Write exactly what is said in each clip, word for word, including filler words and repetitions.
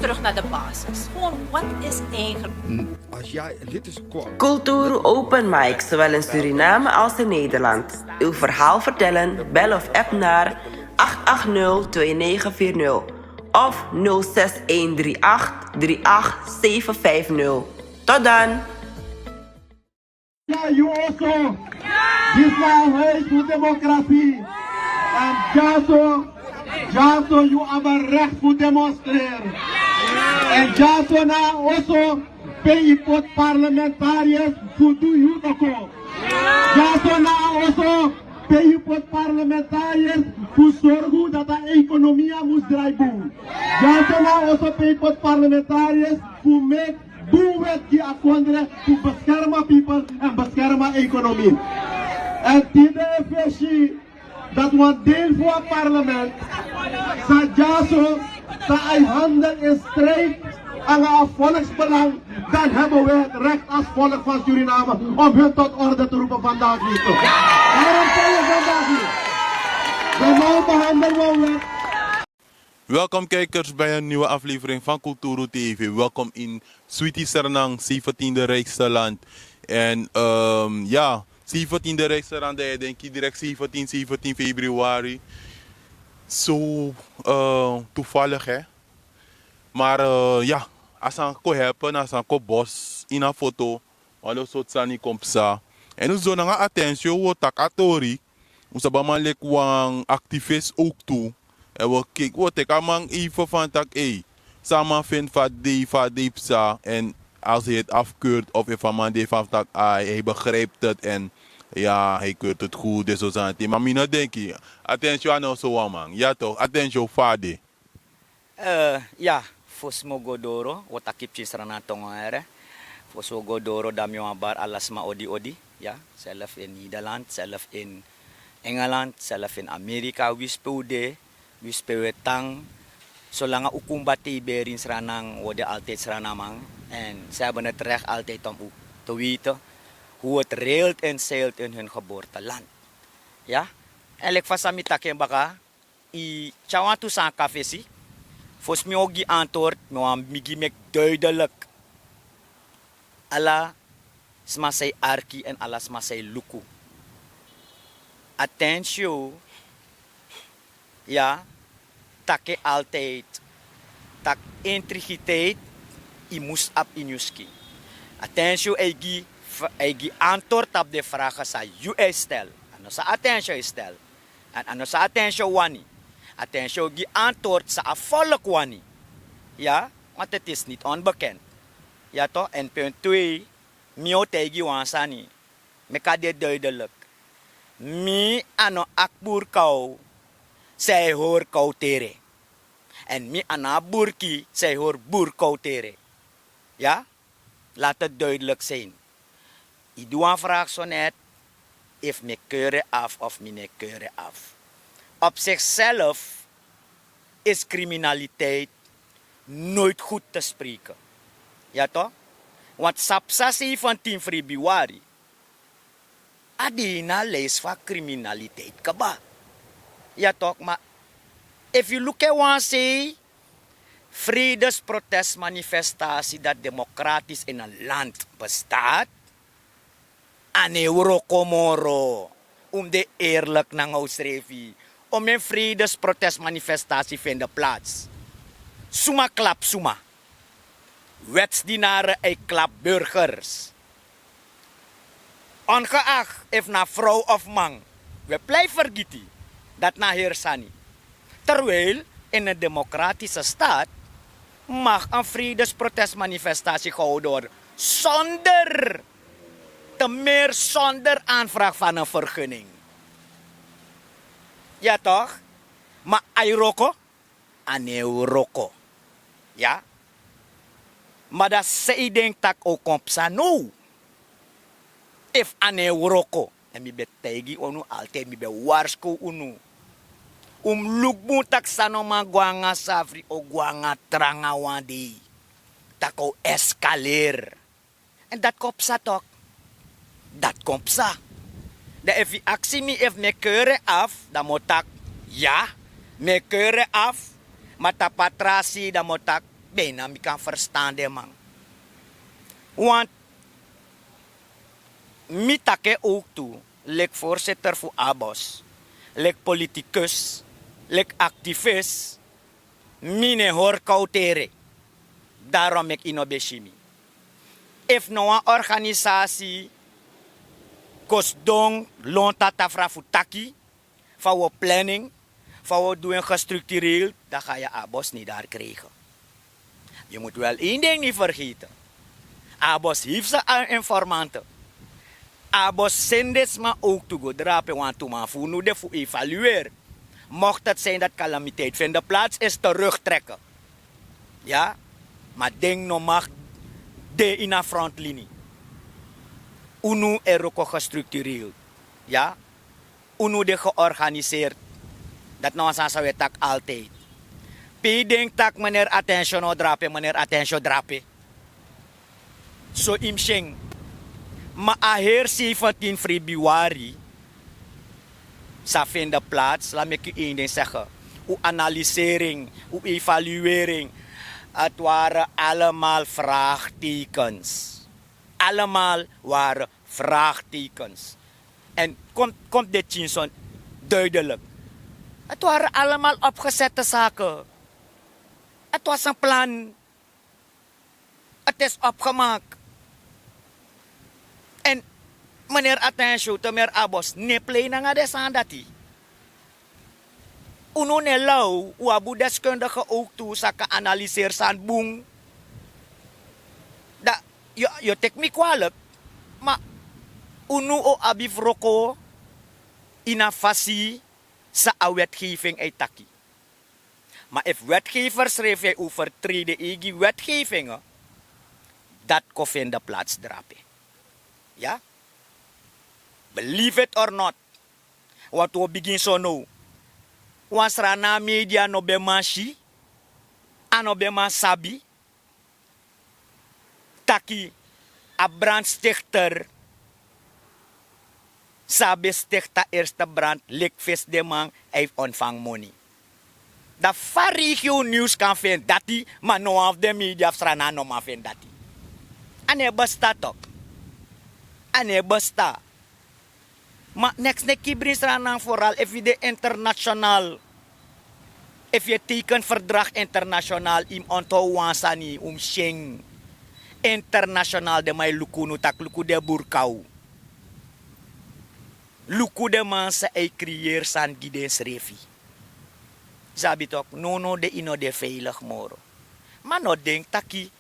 Terug naar de basis. Gewoon, wat is eigenlijk? Culturu Open Mic, zowel in Suriname als in Nederland. Uw verhaal vertellen? Bel of app naar acht acht nul twee negen vier nul of nul zes een drie acht drie acht zeven vijf nul. Tot dan! Yu oso, disi na a huis fu demokrasi. Èn dyaso, dyaso yu abi a reki fu demonstreri. Èn dyaso na a oso pe yu poti parlementariërs fu du yu toko. Dyaso na a oso pe yu poti parlementariërs fu sorgu dati a ekonomia mus drai bun. Dyaso na a oso pe yu poti parlementariërs fu meki bun wet gi a kondre fu beskerma pipel èn beskerma ekonomi. Èn tide e fesi dati wan deel fu a parlement sa dyaso sa ai handel in strijd nanga a volksbelang, dan hebben we het recht als volk van Suriname om hun tot orde te roepen vandaag hier. Daarom zijn we vandaag hier. We mogen behandelen wat we Welkom kijkers bij een nieuwe aflevering van Kulturu T V. Welkom in Sweetie Sernang, zeventiende rijkste land. En ehm, ja, zeventiende rijkste land, dan denk je direct zeventien, zeventien februari. Zo eh, toevallig hè. Maar eh, ja, als aan kon helpen, als aan kon bos in een foto, want dat soort sani kon psa. En dus zo nanga attention, wo tak a tori. Un sabi a man leki wan activist ook tu. En we kik we teki a man even van tak ei, san a man vind fa dei fa dei psa en als hij het afkeurt of efu a man dei fa tak hij begrijpt het en ja hij keurt het goed dus zo santi maar mi no denki. Attention a no so wan man ya toch attention fa a de. Ya, fosi mi o go doro wo taki pikin srana tongo here. Fosi wo go doro dan mi wan bari ala sma odi odi ya, self in nederland, self in engeland, self in amerika wi spe u de, wi spe u e tan. Solanga u kumba tei beri in sranan wo de altijdi sranaman. En se hebben het recht altijdi om u te weten hoe het reilt en zeilt in hun geboorteland. Ya, en lik fasa mi taki en baka. Yu tyari wantu sani kon na fesi. Fosi mi o gi antwoord mi wani bigin meki duidelik. Ala sma san yu arki èn ala sma san yu luku. Atensio, ya, taki en altijdi tak' intrigiteit yu mus abi ini yu skin. Atensio e gi antwoord tapu den fraga san yu e stel. A no san atensio e stel. Èn a no san atensio wani. Atensio gi antwoord san a volk wani. Ya, want het is niti onbekend. Ya to èn punt twee, mi o taigi wan sani. Meki a de duidelik. Mi a no aki burkaw san e hori kowtere. Èn mi a no abi burki san e hori burkowtere. Ya, lati duidelik sin. Yu du wan vraag so net, efu mi e keure afu of mi no e keure afu. Op sikself is kriminaliteit noit gud te spreken. Ya to? Want sapsa seventin februari a de ini a lijst fu a kriminaliteit kaba. Ya to ma, efu yu luku en wan sei, vredesprotestmanifestasi dati demokratis in en land bestaat. A no e wroko moro. Un mus de eerlik nanga unsrefi. Omen vredesprotestmanifestasi fende plats. Suma klap suma. Wetsdinare e klap burgers. Ongeak efu na frow of man, we plei fergiti. Dati na heri sani. Terwijl in en demokratise staat mag en vredesprotestmanifestasi geholden worden sonder te meer sonder aanvraag van en vergunning. Ya toch? Ma a e wroko? A no e wroko. Ya. Ma dan san yu denki tak' o kon psa now? Efu a no e wroko, èn mi ben taigi unu altijdi mi ben warskow unu. Un mus luku bun tak' san no man go nanga safri o go nanga tranga wan dei. Tak' o eskaleri. Èn dati kon psa tok'. Dati kon psa. Dan efu yu aksi mi efu mi e keuru en afu, dan mi o taki ya, mi e keuru en afu. Ma tapu a tra sei dan mi o taki Bijna mi kan ferstan den man. Want mi taki en ook tu, leki voorzitter fu abos, leki politikus, leki activist, mi no e hori kawtere. Darom meki yu no ben si mi. Efu no wan organisasi kon sidon lontu a tafra fu taki fa wi o planning, fa wi o du en gestructureerd, dan ga yu abos ni dari krijgen. Yu mus wel en ding ni fergeten. Abos heifsi informanten. Abos seni den sma ook tu go drape wantu man fu unu de fu evalueer. Mocht het zijn dat calamiteit vinden plaats is, terugtrekken. Ya. Maar ding no mag de in a frontlini. Unu eroko gestructureerd. Ya. Unu de georganiseerd. Dat no wan sani san wi e taki altijd. Pe yu denki tak' meneer attention o drape, meneer attention drape. So yu mus si en. Ma a heri seifentin februari sa fende plats, la meki yu en den sege. Un analisering, un evaluering. Het waren allemaal vraagtekens. Allemaal waren vraagtekens. En komt dit tjinson duidelijk. Het waren allemaal opgezette zaken. Het was een plan. Het is opgemaakt. En meneer attention te meer abos ne plei nanga de sani dati. Unu ne law un abi un deskundige ook tu san kan analiseri sani bun. Dan yu o teki mi kwalik. Ma unu o abi wroko ini a fasi san a wetgeving e taki. Ma efu wetgever srefi e overtrede eigi wetgeving, dati kon fende plats drape. Ya. Believe it or not. Wantu o bigin so now. Wan srana media no ben man si, a no ben man sabi taki a brandstichter san ben stichti a eerste brand leki fesi den man, a yu fu ontvang moni. Dan fa regio news kan feni dati, ma no wan fu den media fu srana no man feni dati. A no e besta tok. A no e besta. Ma neks neki brin srana foral efu yu de international. Efu yu e teken verdrag international yu mus onthou wan sani un mus si en. International den man e luku unu tak' luku den burkaw. Luku den man san e kriyeri sani gi densrefi. Sabi tok' nownow de yu no de veilig moro. Ma no denki taki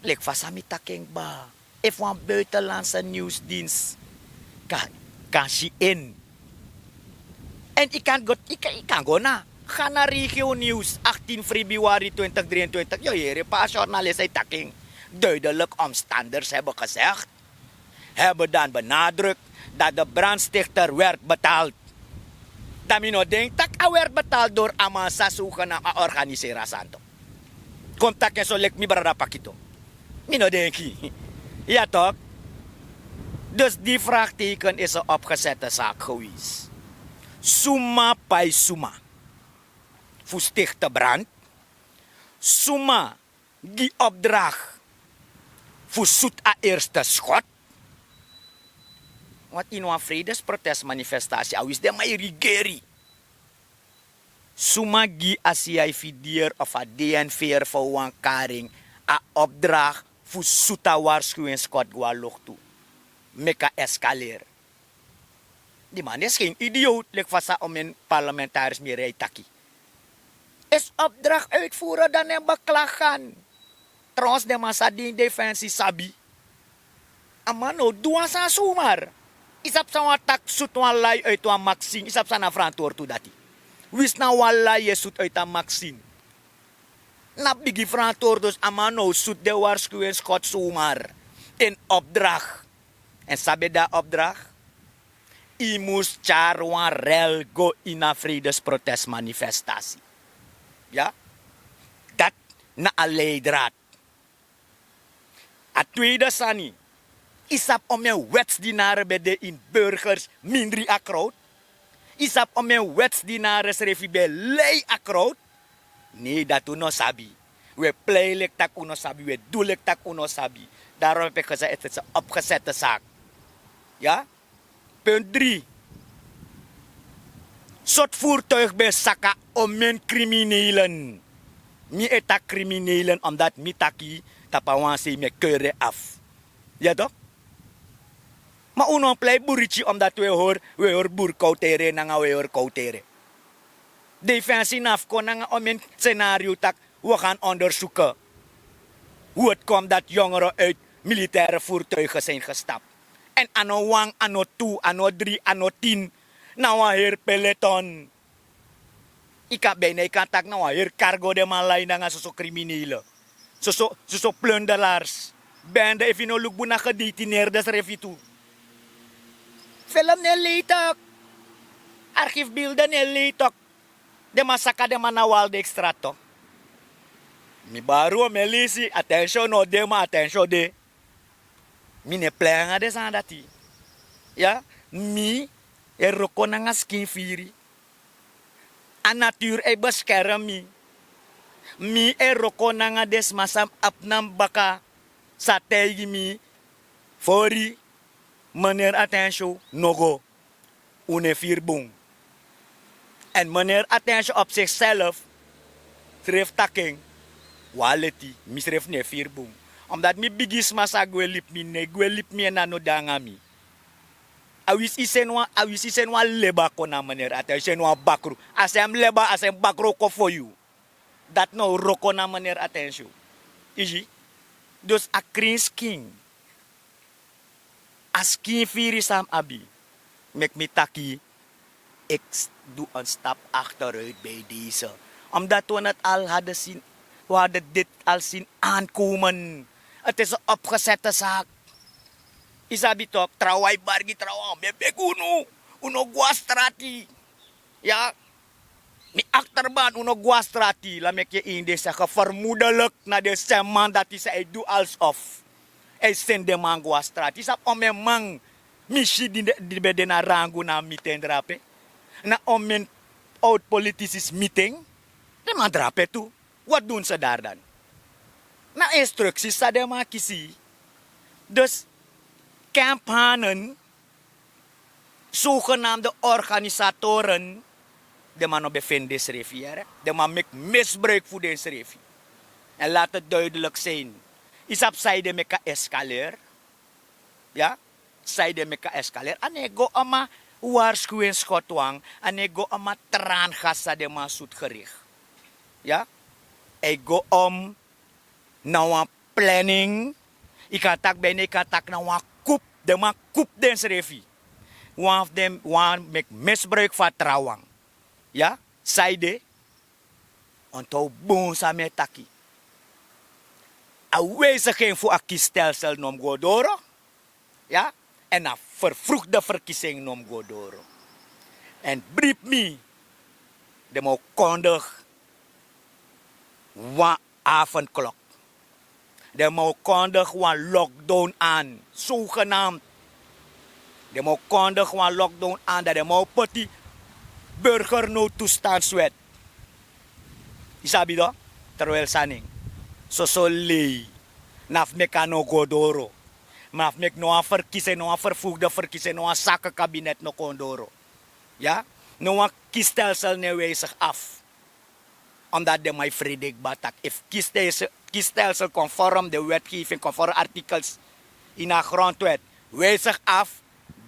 leki fa san mi taki en kba, efu wan buitenlandse newsdienst kan si en. Èn yu kan go na ga na regio news achttien februari twintig drieëntwintig yu o yere pa a journalist e taki en. Duidelik omstanders heben gezegd, heben dan benadrukt dat de brandstichter werd betaald. Dan mi no denki tak' a werd betaald dori a man san sogenam a organiseri a santo. Kon taki en so leki mi brada pakito. Mi no denki. Ya tok'. Dus di vragteken is en opgesette zaak geweest. Suma pai suma fu stichte brand? Suma gi opdrag fu sutu a eerste schot? Want ini wan vredesprotestmanifestasi a wisi den man e rigeri. Suma gi a siai fidier of a dnv fu wan karing a opdrag fu sutu a warskuwenskot go a loktu meki a eskaleri? Di man de skin idiot leki fa san omen parlamentaris mi e rei taki. Isi opdrag uitvoeren dan en beklagan. Trouwens den man san dini defensi sabi. A man no du wan sani sumar. Yu sabi san wan taki sutu wan lai uiti wan maksin yu sabi san na frantwortu dati? Wisi na wan lai yu e sutu uiti a maksin. Na bigi frantwortu dus a man no sutu den warskuwenskot sumar. En opdrag. Èn sabi de a opdrag. Yu mus tyari wan rel go ini a vredesprotestmanifestasi. Ya. Dati na a leidraad. A tweede sani. Yu sabi omen wetsdinare ben de ini burgers mindri a krowd? Yu sabi omen wetsdinare srefi ben lei a krowd? Nei dati un no sabi. Wi e plei leki tak' un no sabi, wi e du leki tak' un no sabi. Darom epi e kesa eti se opgesete saki. Ya. Punt dri. Sortu voertuig ben saka omen kriminelen? Mi e taki kriminelen omdat mi taki tapu a wan sei mi e keuri den afu. Ya tok. Ma un no plei buriti omdat wi e hori wi e hori buru kowtere nanga wi e hori kowtere. Defensi na fu kon nanga omen senario tak' wi o gan ondersuke. Hoe het komt dat jongeren uit militaire voertuigen zijn gestapt. Èn a no wan a no tu a no dri a no tin, na wan heri peleton. Yu kan bina yu kan taki na wan heri kargo den man lai nanga soso kriminele, soso plunderlars, bende efu yu no luku bun na gedetineerde srefi tu. Film no e lei tok. Archiefbilden no e lei tok. Den man saka den man na waldekstrato. Mi baru o mi e lisi atensio no de ma atensio de. Mi no e plei nanga den sani dati. Ya. Mi e wroko nanga skin firi. A naturu e beskerem mi. Mi e wroko nanga den sma san mi abi na mi baka, san taigi mi fori. Meneri atensio no go. Un no e firi bun. Èn meneri atensio op sikself srefi taki en wan leti mi srefi no e firi bun. Omdati mi bigi sma sa gwe libi mi no e gwe libi mi èn a no de nanga mi. A wisi yu seni wan a wisi yu seni wan leba kon na meneri atensio yu seni wan bakru. A seni leba a seni bakru o kon fo yu. Dati no wroko na meneri atensio. Yu si. Dus a krin skin, a skin firi san mi abi, meki mi taki. Eki du en stap akteruit bij deze. Omdati wi nati al hadi sin wi hadi diti al sin ankomen. Ti isi en opgesete saki. Yu sabi tok trawan yu bargi trawan mi e begi unu. Un no go na strati. Ya. Mi akterban un no go na strati la meki yu ini den sege fermudelik na den sen man dati san e du alsof a e seni den man go na strati yu sabi omen man mi si di ben de na rangu na a miti en drape. Na omen owtu politisi smiti en. Den man drape tu. Wat dun se dari dan? Na instruksi san den man kisi. Dus kemp hanen, sogenamde organisatoren, den man no ben feni densrefi yere. Den man meki misbruik fu densrefi. Èn lati duidelik sin. Yu sabi san yu de meki a eskaleri? Ya. San yu de meki a eskaleri a no e go om a warskuwinskotwan. A no e go om a trangas san den man sutu gerikti. Ya. A e go om na wan planning. Yu kan taki bina yu kan taki na wan kup. Den man kup densrefi. Wan fu den wan meki misbruik fu a trawan. Ya. San yu de? Ontow bun san mi e taki. A wijziging fu a kiesstelsel no mus go doro. Ya. Èn a vervroegde verkiezing no mus go doro. Èn bribi mi, den mus o kondig wan avondklok. Den mus o kondig wan lockdown an. Sogenamd. Den mus o kondig wan lockdown an dan den mus o poti burgernoodtoestandswet. Yu sabi dan? Terwel sani en soso lei. Na fu meki a no go doro. Ma na fu meki no wan verkisi en no wan vervoegde verkisi en no wan sake kabinet no kon doro. Ya. No wan kiesstelsel no e wijzigi afu. Omdati den man e frede kba tak' efu kiesstelsel konform den wetgefing konform artikels ini a grondwet wijzigi afu.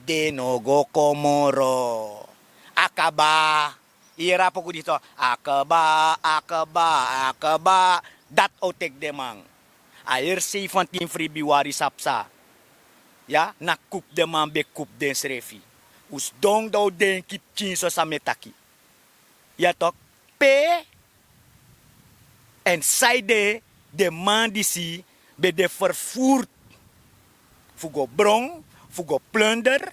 Den no go kon moro. A kba. Yu yere a poku disi tok. A kba a kba a kba. Dati o teki den man. A heri seifentin fribiwari sabi san? Ya na kupu den man ben kupu densrefi. Un sidon dan un denki pikin so san mi e taki. Ya tok. Pe èn saide den man disi ben de ferfurtu fu go bron, fu go plunder,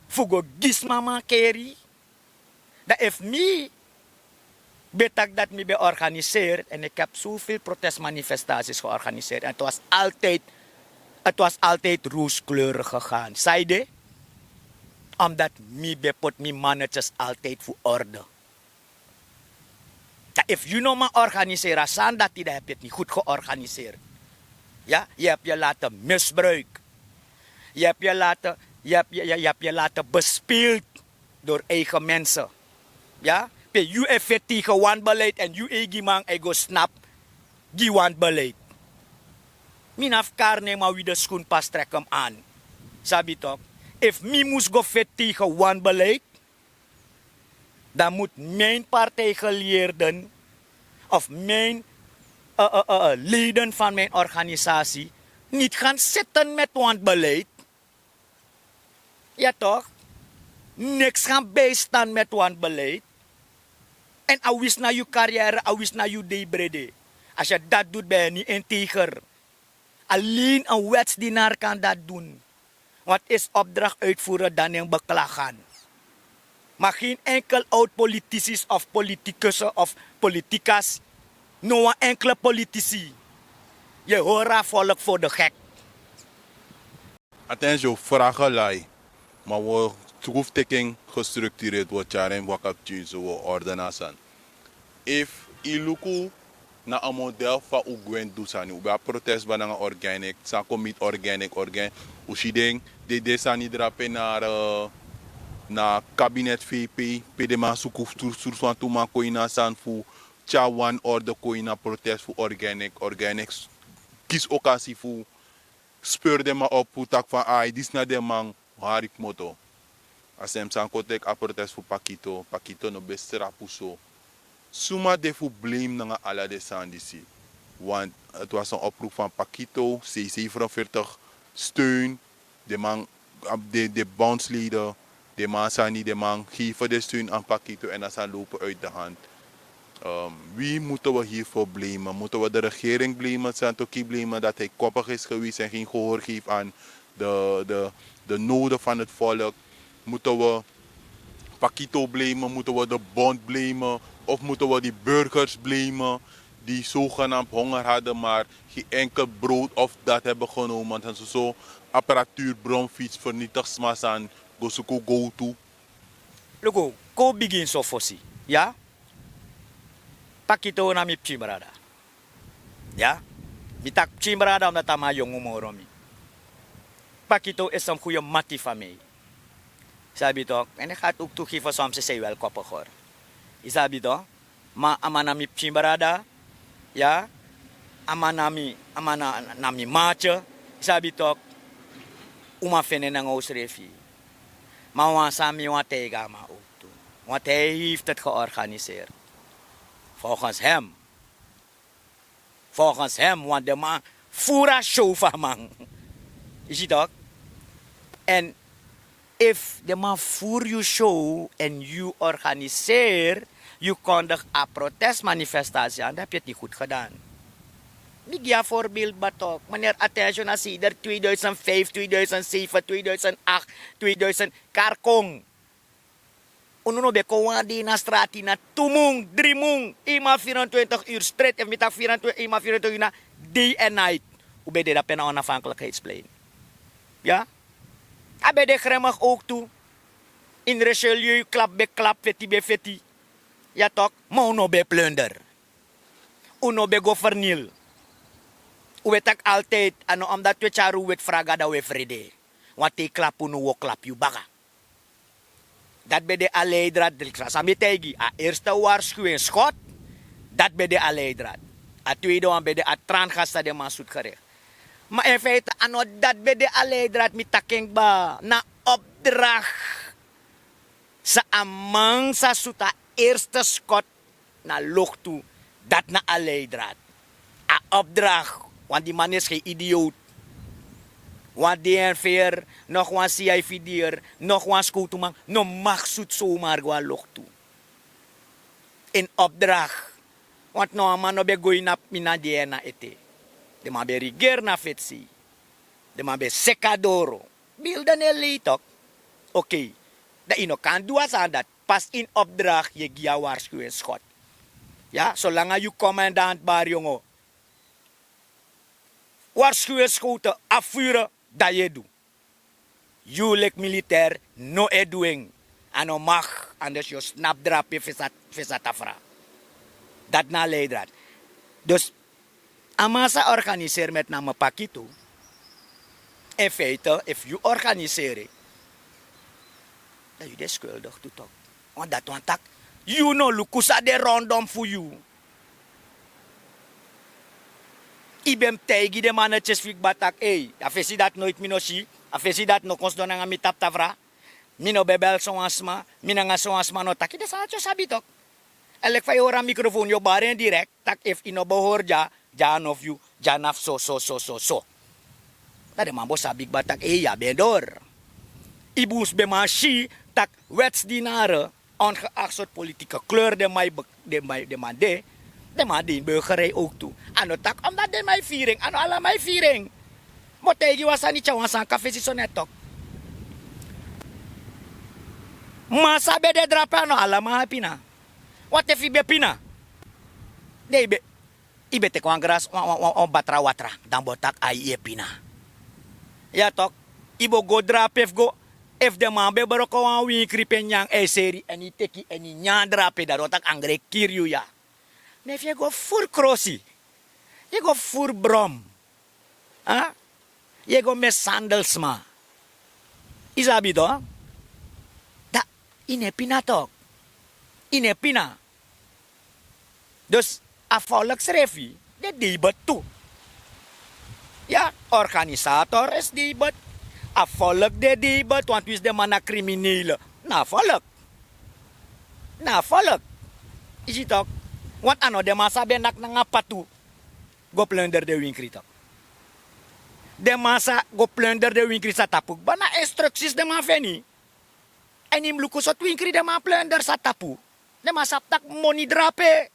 fu go gi sma mankeri. Dan efu mi ben taki dati mi ben organiseri èn iki hebi soveel protestmanifestasis georganiseerd en het was altijd het was altijd rooskleurig gegaan saide. Omdat mi ben poti mi mannetjes altijd fu orde. Dan efu yu no man organiseri a sani dati, dan heb yu het niti goed georganiseerd. Ya, yu heb yu laten misbruik. Yu heb yu laten, yu heb yu, yu, yu heb yu laten bespeeld door eigen mensen. Ya, pe yu e feti tegen wanbeleid en yu eigi man e go snap gi wanbeleid. Mi na fu kari nen man, wi de skun pas trek hem aan. Sabi tok, efu mi mus go feti tegen wanbeleid, dan moet mijn partijgeleerden of mijn uh, uh, uh, leden van mijn organisatie niet gaan zitten met wanbeleid. Ja toch? Niks gaan bijstaan met wanbeleid. En awis na uw carrière, awis na uw debrede. Als je dat doet, ben je niet integer. Alleen een wetsdienaar kan dat doen. Want is opdracht uitvoeren dan in beklagen. Maar geen enkel oud-politici of politicussen of politicus, no wan enkele politici. Je hoort haar volk voor de gek. Attention, vragen lai. Maar we troefteking gestructureerd, we charen wakapchin, zo we orde na san. If iluku na a model fa u gwent du sani, u ben a protest ba nanga organic, san kon miti organic, organic. U si den, den, den sani drape na, eh, na kabinet V P, pe den man suku fu turu, turu swan tu man kon ini a sani fu tyari wan orde kon ini a protest fu organic, organic kisi okasi fu speur den man op fu taki fan ai, disi na den man, hari kmoto. A sem san kon teki a protest fu Pakito, Pakito no ben strapu so. Suma de fu blame nanga ala den sani disi? Want het was een oproep van Pakito, C zevenenveertig, steun, den man, den, den bondsleden, den man sani, den man geven den steun aan Pakito en a sani lopen uit de hand. Ehm, wie moeten we hiervoor blamen? Moeten we de regering blamen, Santoki blamen, dat hij koppig is geweest en geen gehoor geeft aan de, de, de noden van het volk? Moeten we Pakito blamen? Moeten we de bond blamen? Of moeten we die burgers blamen die zogenaamd honger hadden, maar geen enkel brood of dat hebben genomen? Want zo, zo apparatuur, bromfiets, vernietig smasan, go suku go to. Luku, kon wi bigin so fosi. Ya? Pakito na mi pikin brada. Ya? Mi taki pikin brada omdat a man yongu moro mi. Pakito is een goede mati van mij. Sabi toch? En ik ga het ook toegeven, soms is hij wel koppig hoor. Isabi toch? Ma a man na mi pikin brada. Ya? A man na mi, a man na, na mi maatje. Isabi toch? Un man fende nanga un srefi. Ma wan sani mi wani taigi a man ook tu. Want hij heeft het georganiseerd. Volgens hem. Volgens hem, want den man furu a show fu a man. Yu si toch? En efu den man furu yu show en yu organiseri, yu kondigi a protestmanifestatie aan, dan heb je het niet goed gedaan. Mi gi a voorbeeld, batok. Meneer Attention, a seder tweeduizend vijf, tweeduizend zeven, tweeduizend acht, tweeduizend, kari kon. Unu no ben kon wan dei na strati, na tu mun, dri mun. Eenmaal vierentwintig uur stret, efu mi taki vierentwintig, eenmaal vierentwintig uur na day and night. Un ben de dape na Onafhankelijkheidsplein. Ya? A ben de gremmig ook tu. In Richelieu, klap ben klap, feti ben feti. Ya toch? Ma un no ben plunder. Un no ben go verniel. Un ben taki altijd, a no omdat un e tyari un weti fraga dan un e frede. Want te yu klap unu, un o klap yu baka. Dati ben de a leidraad, san mi taigi, a eerste waarschuwingsschot, dati ben de a leidraad. A tweede wan ben de a traangas san den man sutu gericht. Ma in feite, a no dati ben de a leidraad, mi taki en kba, na opdracht san a man sa sutu a eerste schot na lucht tu, dati na a leidraad. A opdracht, want die man is geen idioot. Wan D N V'er, nog wan C I V D'er, nog wan skowtuman, no mag sutu zomaar go na lucht tu. In opdracht. Want no, a man no ben go ini a, ini a D N A ete. Den man ben regeri na feti sei. Den man ben seki a doro. Beelden e lei toch? Oké. Dan yu no kan du a sani dati. Pas in opdracht yu e gi a waarschuwingsschot. Ya, solanga yu commandant bari yongo. Waarschuwingsschoten afvuren, dan yu e du. Yu leki militair no e du en. A no mag, anders yu o snap drape fesa, fesa tafra. Dati na a leidraad. Dus a man sa organiseri met name paki tu. In feite efu yu organiseri, dan yu de skuldig tu tok. Want dati wan taki yu no luku san de rondom fu yu. Yu ben mus taigi den man netyesi fu yu kba taki ei, a fesi dati noiti mi no si. A fesi dati no kon sidon nanga mi taptafra. Mi no ben bel sowan sma. Mi nanga sowan sma no taki den sani dati yu o sabi tok. Èn leki fa yu hori a mikrofon yu o bari en direkt, tak' efu yu no bo hori dya, dya a no fu yu, dya na fu so so so so so. Dan den man bo sabi kba tak' ei, yu abi en dori. Yu bun mus ben man si tak' wetsdinare, ongeakti sortu politike kleur den man e be- den man e- den man de, den man de ini burgerij owk tu. A no tak' omdati den man e firi en, a no ala man e firi en. Mi o taigi yu wan sani tyari wan sani kon fesi so neti tok. Man san ben de drape a no ala man e pina. Wati efu yu ben pina, den yu ben yu ben teki wan grasi wan wan wan batra watra, dan bo taki ai yu e pina. Ya tok. Yu bo go drape fu go efu den man ben broko wan winkri pe nyan èn yu seri èn yu teki èn yu nyan drape dan don taki angre e kiri yu ya. Ma efu yu e go furu krosi, yu e go furu brom, yu e go mesandel sma, yu sabi to? Dan yu no e pina tok. Yu no e pina. Dus a folk srefi de debet tu. Ya, organisator is debet. A folk de debet want winsi den man na kriminele, na a folk. Na a folk. Yu si tok. Want a no den man san ben naki nanga patu go plunder den winkri tok. Den man sa go plunder den winkri sa tapu kba na instructies den man feni. Èn yu mus luku sortu winkri den man plunder sa tapu. Den man sabi tak' moni drape.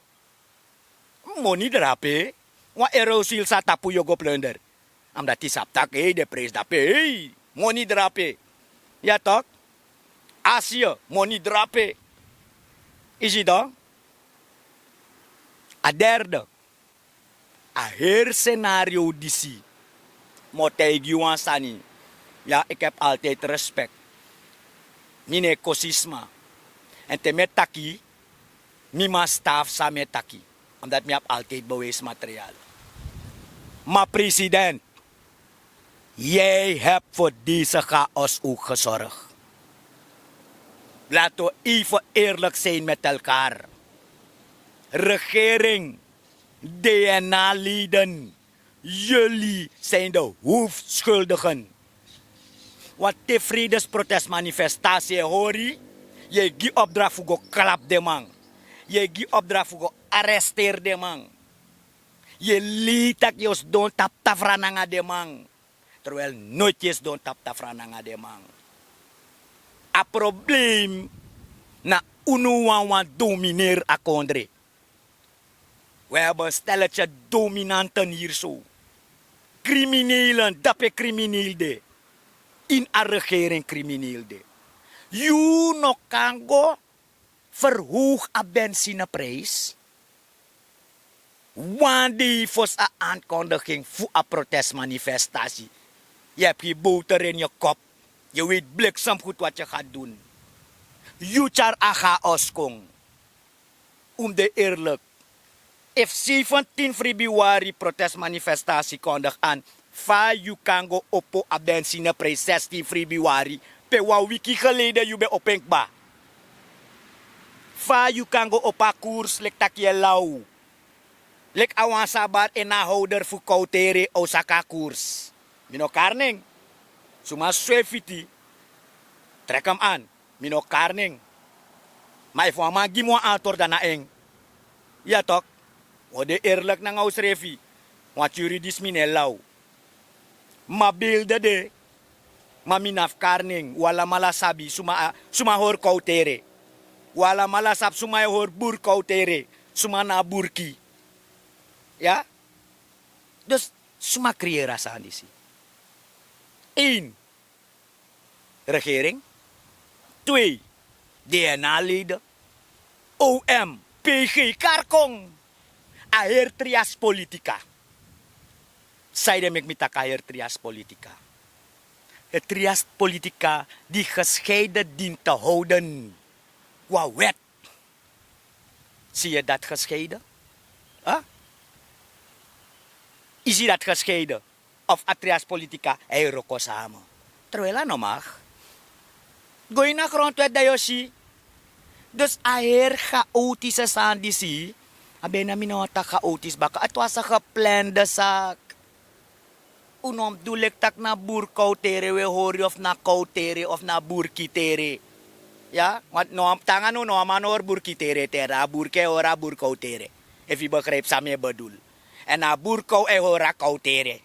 Moni drape. Wan eroswil sa tapu yu o go plunder. Amdati yu sabi tak' hei den prijsi dape hei, moni drape. Ya tok. Asia, moni drape. Yu si tok. A derde. A heri senario disi. Mi o taigi yu wan sani. Ya, iki hebi altidi respek. Mi no e kosi sma. Èn te mi e taki, mi man stafu san mi e taki, omdati mi abi altidi bewijsmaterial. Ma president, jij hebi for disi chaos owk gesorg. Lati wi even eerlik sin met elkar. Regering, dna leden, yuli sin de hofskuldigen. Wan te fredes protestmanifestasi e hori, yu e gi opdra fu go klapu den man. Yu e gi opdra fu go aresteri den man. Yu e lei tak' yu o sidon tapu tafra nanga den man. Terwel noiti yu e sidon tapu tafra nanga den man. A problem na unu wawan domineri a kondre. We hebi en steletje dominanten hiri so. Kriminelen dape kriminel de. Ini a regering kriminel de. Yu no kan go verhoog a bensineprijs. Wan dei fosi a ankondiging fu a protestmanifestasi, yu hebi gi bowter ini yu kop. Yu weiti bliksem gudu wati yu ga dun. Yu tyari a chaos kon. Un mus de eerlik. Efu sefentin frebiwari protestmanifestasi kondig an, fa yu kan go opo a bensineprijs sestin frebiwari, pe wan wiki geleden yu ben opo en kba? Fa yu kan go opo a kurs leki tak' yu e law? Leki a wan sabar en na a howder fu kowtere o saka a kurs. Mi no kari nen. Suma swe fiti, treki mi an. Mi no kari nen. Ma efu wan man gi mi wan antori dan na en. Ya tok. Un o de erliki nanga unsrefi. Wantu yu ridismi no e law. Ma bilde de. Ma mi na fu kari nen. Un alamala sabi suma hori kowtere. Un alamala sabi suma e hori buru kowtere. Suma na a burki. Ya. Dus suma kriyeri a sani disi? Ein, regering. Twee, dna leden. Om, pg, kari kon. A heri trias politika. Sanede meki mi taki a heri trias politika? A trias politika di gescheiden dini te howden. Wan wet. Si yu dati gescheiden? Isi dat gescheiden of a trias politika, hij roko samen. Terwijl a no mag. Go ini a grondwet dan yu o si. Dus a heri chaotische sani disi. A ben na mi no wan taki chaotisch baka, het was een geplande zaak. Un no mus du leki tak' na burkowtere we hori of na kowtere of na burkitere. Ya want no wan tanga no no wan man no hori burkitere tere a burke hori a burkowtere. Efu yu begrijpi san mi e bedul. Èn a burkow e hori a kowtere.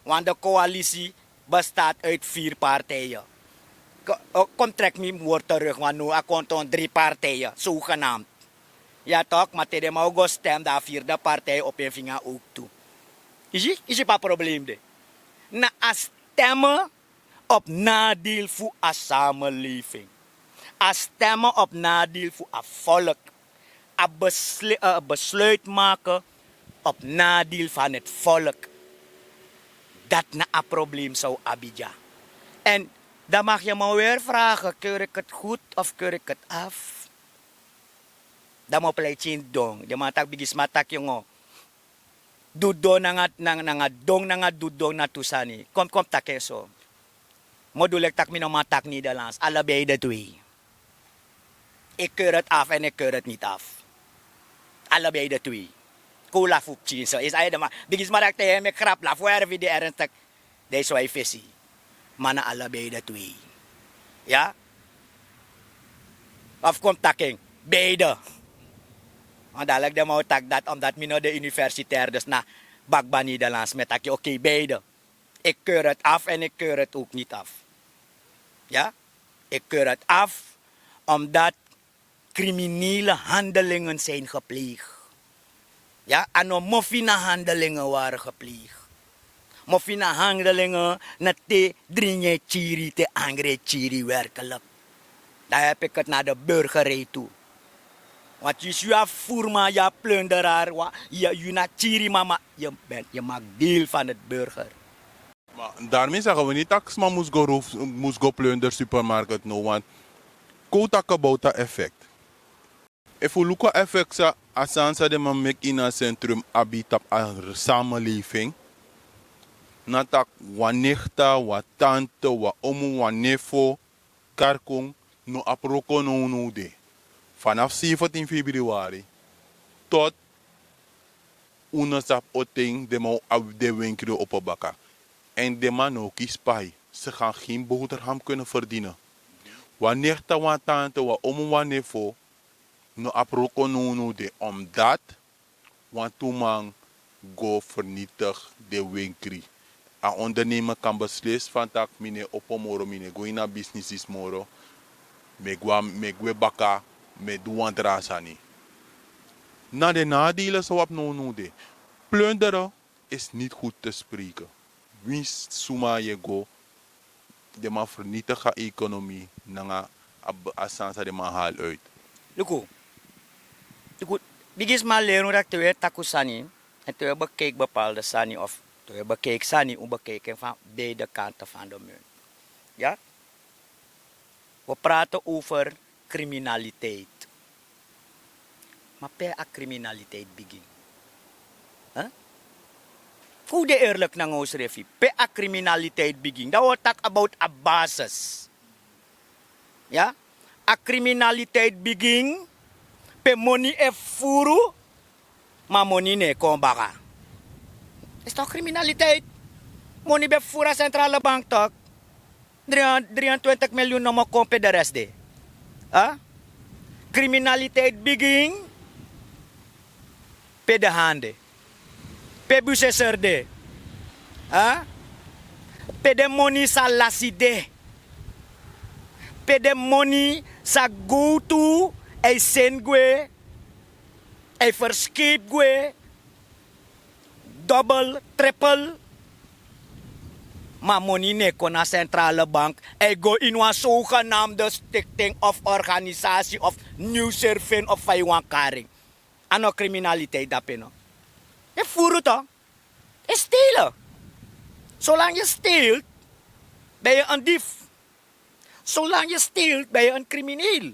Want de koalisi bestaat uit vier partijen. Kom trek mi word terug want no a konton drie partijen zogenaamd. Ya tok ma te den man o go stem dan a vierde partij op en vinga ook tu. Isi isi pa probleem de. Na a stemmen op nadeel fu a samenleving. A stemmen op nadeel fu a volk. A besluit maken op nadeel van het volk. Dat na a probleem zou abidja. En dan mag je me weer vragen keur ik het goed of keur ik het af? Dan mo plei tyin dong den man taki bigisma taki yongo. Dudon nanga dudon nanga dudon na tu sani. Kom kom taki en so. Mo du leki taki mi no man taki nederlands allebei de twee. Ik keur het af en ik keur het nit af. Allebei de twee. Kola fu ptyin so is aye de man. Bigisma taki te hem ik grap lafu erfi di ernstik. Dei swai fesi. Ma na allebei de twee. Ya. Of kom taki en beide. Want dan leki den man o taki dati omdat mi no de universitair dus na bakba nederlands mi e taki oké beide. Ik keur het af en ik keur het ook nit af. Ya. Ik keur het af omdat kriminele handelingen zijn gepleegd. Ya a no mofina handelingen ware gepleegd. Mofina handelingen na te dringi e tiri te angri e tiri werkelik. Dan heb ik het na de burgerij tu. Want yu si yu a furma yu a plunderar yu na tiri mama. Yu mak deel van het burger. Ma dari mi saka wi ni taki sma mus go plunder supermarket no want kon wi taki about a effect. Efu wi luku a effect san a sani san den man meki ini a sentrum abi tapu a samelefing, na taki wan nehta wan tante wan omu wan nefo kari kon no abi roko nownow de. Fanafu seventin februari tot un no sabi oten den man o abi den wenkri opo baka. Èn den man no o kisi pai se gan gen boterham kene ferdini. Wan nehta wan tante wan omo wan nefo no abi roko nownow de omdati wantu man go fernitigi den wenkri. A ondernemer kan beslisi fan tak' mi no e opo moro mi no e go ini a bisnis disi moro. Mi e gwe baka mi e du wan dra sani. Na den nadele san wi abi nownow de. Plundere is niti gudu te spreke. Winsi suma yu e go den man fernitigi a ekonomi nanga a sani san den man hali uit. Luku, bigisma leri unu dati te wi e taki un sani èn te wi e bekeiki bepalde sani of te wi e bekeiki sani un bekeiki en fan beide kante fan de mun. Ya. Wi prate over kriminaliteit. Ma pe a kriminaliteit bigin? Fu wi de eerlik nanga unsrefi pe a kriminaliteit bigin dan wi o taki about a basis. Ya. A kriminaliteit bigin pe moni e furu ma moni no e kon baka. Is tok kriminaliteit. Moni ben furu a sentrale bank tok. Dri en twintik milyun nomo kon pe de rest de. Kriminaliteit bigin pe de hande pe buseser de. Pe den moni sa lasi de. Pe den moni sa gowtu a e seni gwe a e ferskepi gwe dobel tripel. Ma moni no e kon na sentrale bank a e go ini wan sogenamde stikting of organisasi of niwservin of fa yu wani kari en. A no kriminaliteit dape no? Yu e furu to? Yu e stele. Solang yu stele ben yu en dif. Solang yu stele ben yu en krimineel.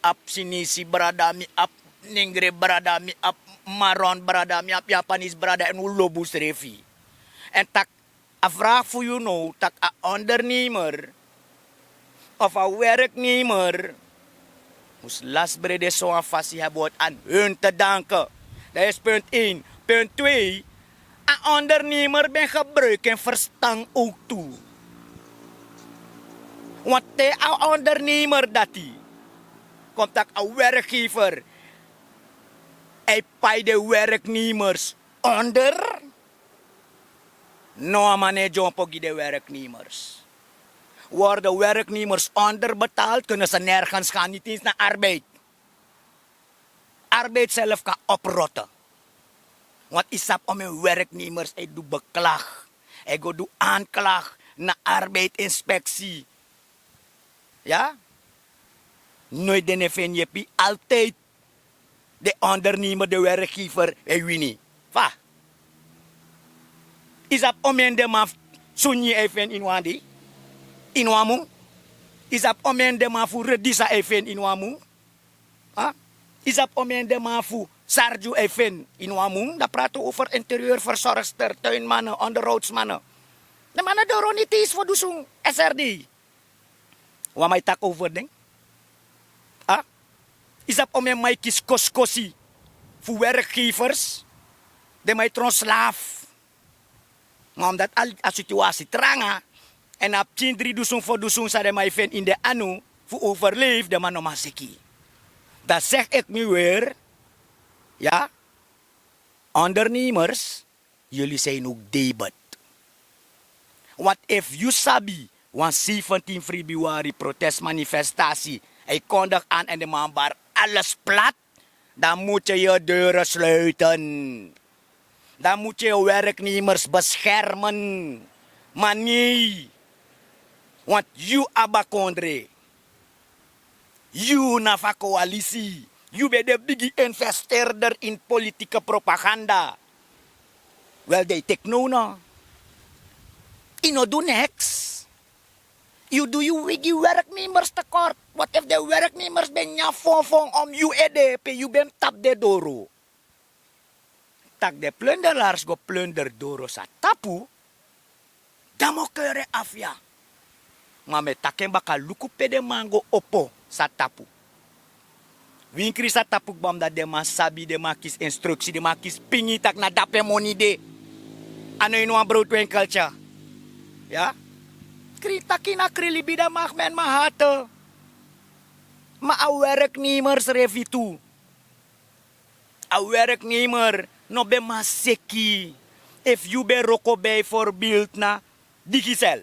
abi sinisi brada, mi abi nengre brada, mi abi maron brada, mi abi yapanisi brada, èn un lobi unsrefi. Èn taki a vraag fu yu now, taki a ondernemer of a werknemer mus lasi brede sowan fasi, hebi wan an hun te danke. Dat is punt één. Punt twee, a ondernemer ben gebruik en verstan ook tu. Want te a ondernemer dati kon taki a werkgever, hij pai de werknemers onder. No, a man no e dyompo gi de werknemers. Worden werknemers onderbetaald, kunnen ze nergens gaan, niet eens naar arbeid. Arbeid zelf kan oprotten. Want yu sabi, om en werknemers, hij doet beklag, hij go doet aanklacht naar arbeidsinspectie. Ja. Nooit den e feni yepi, altijd de ondernemer, de werkgever e wini. Fa? Yu sabi omeni den man fu sunyi e feni ini wan dei, ini wan mun? Yu sabi omeni den man fu redisa e feni ini wan mun? Yu sabi omeni den man fu sarju e feni ini wan mun? Dan praten we over interieurverzorgster, tuinmannen, onderhoudsmannen. Den man no doro niti isi fu dusun srd. Wan man e taki over den. Yu sabi omeni man e kisi kosikosi fu werkgevers? Den man e tron slaaf. Ma omdat a situasi tranga, èn a pikin dri dusun fo dusun san den man e feni ini den anu fu overleif, den man no man seki. Dan zeg ik nu weer, ya, ondernemers, yuli zijn ook debet. Want efu yu sabi wan zeventien februari protestmanifestatie, hij kondig aan en de man bar alles plat, dan moet je je deuren sluiten. Dan moet je je werknemers beschermen. Maar nee, want yu abi a kondre. Yu na fu a koalisi. Yu ben de bigi investeerder in politieke propaganda. Wel, dan yu teki now no. Yu no du niks. Yu du yu wigi werknemers tekort. Wat efu de werknemers ben nyan fonfon om yu ede pe yu ben tapu den doro? Tak' den plunderlars go plunder doro san tapu, dan mi o kere afu ya. Ma mi e taki en baka, luku pe den man go opo san tapu. Winkri san tapu kba, omdat den man sabi, den man kisi instruksi, den man kisi pingi tak' na dape moni de. A no ini wan broodwinkeltya. Ya. Krin taki na krin libi, dan mag men man hate. Ma a werknemer srefi tu. A werknemer no ben man seki. Efu yu ben wroko bijvoorbeeld na Digicel,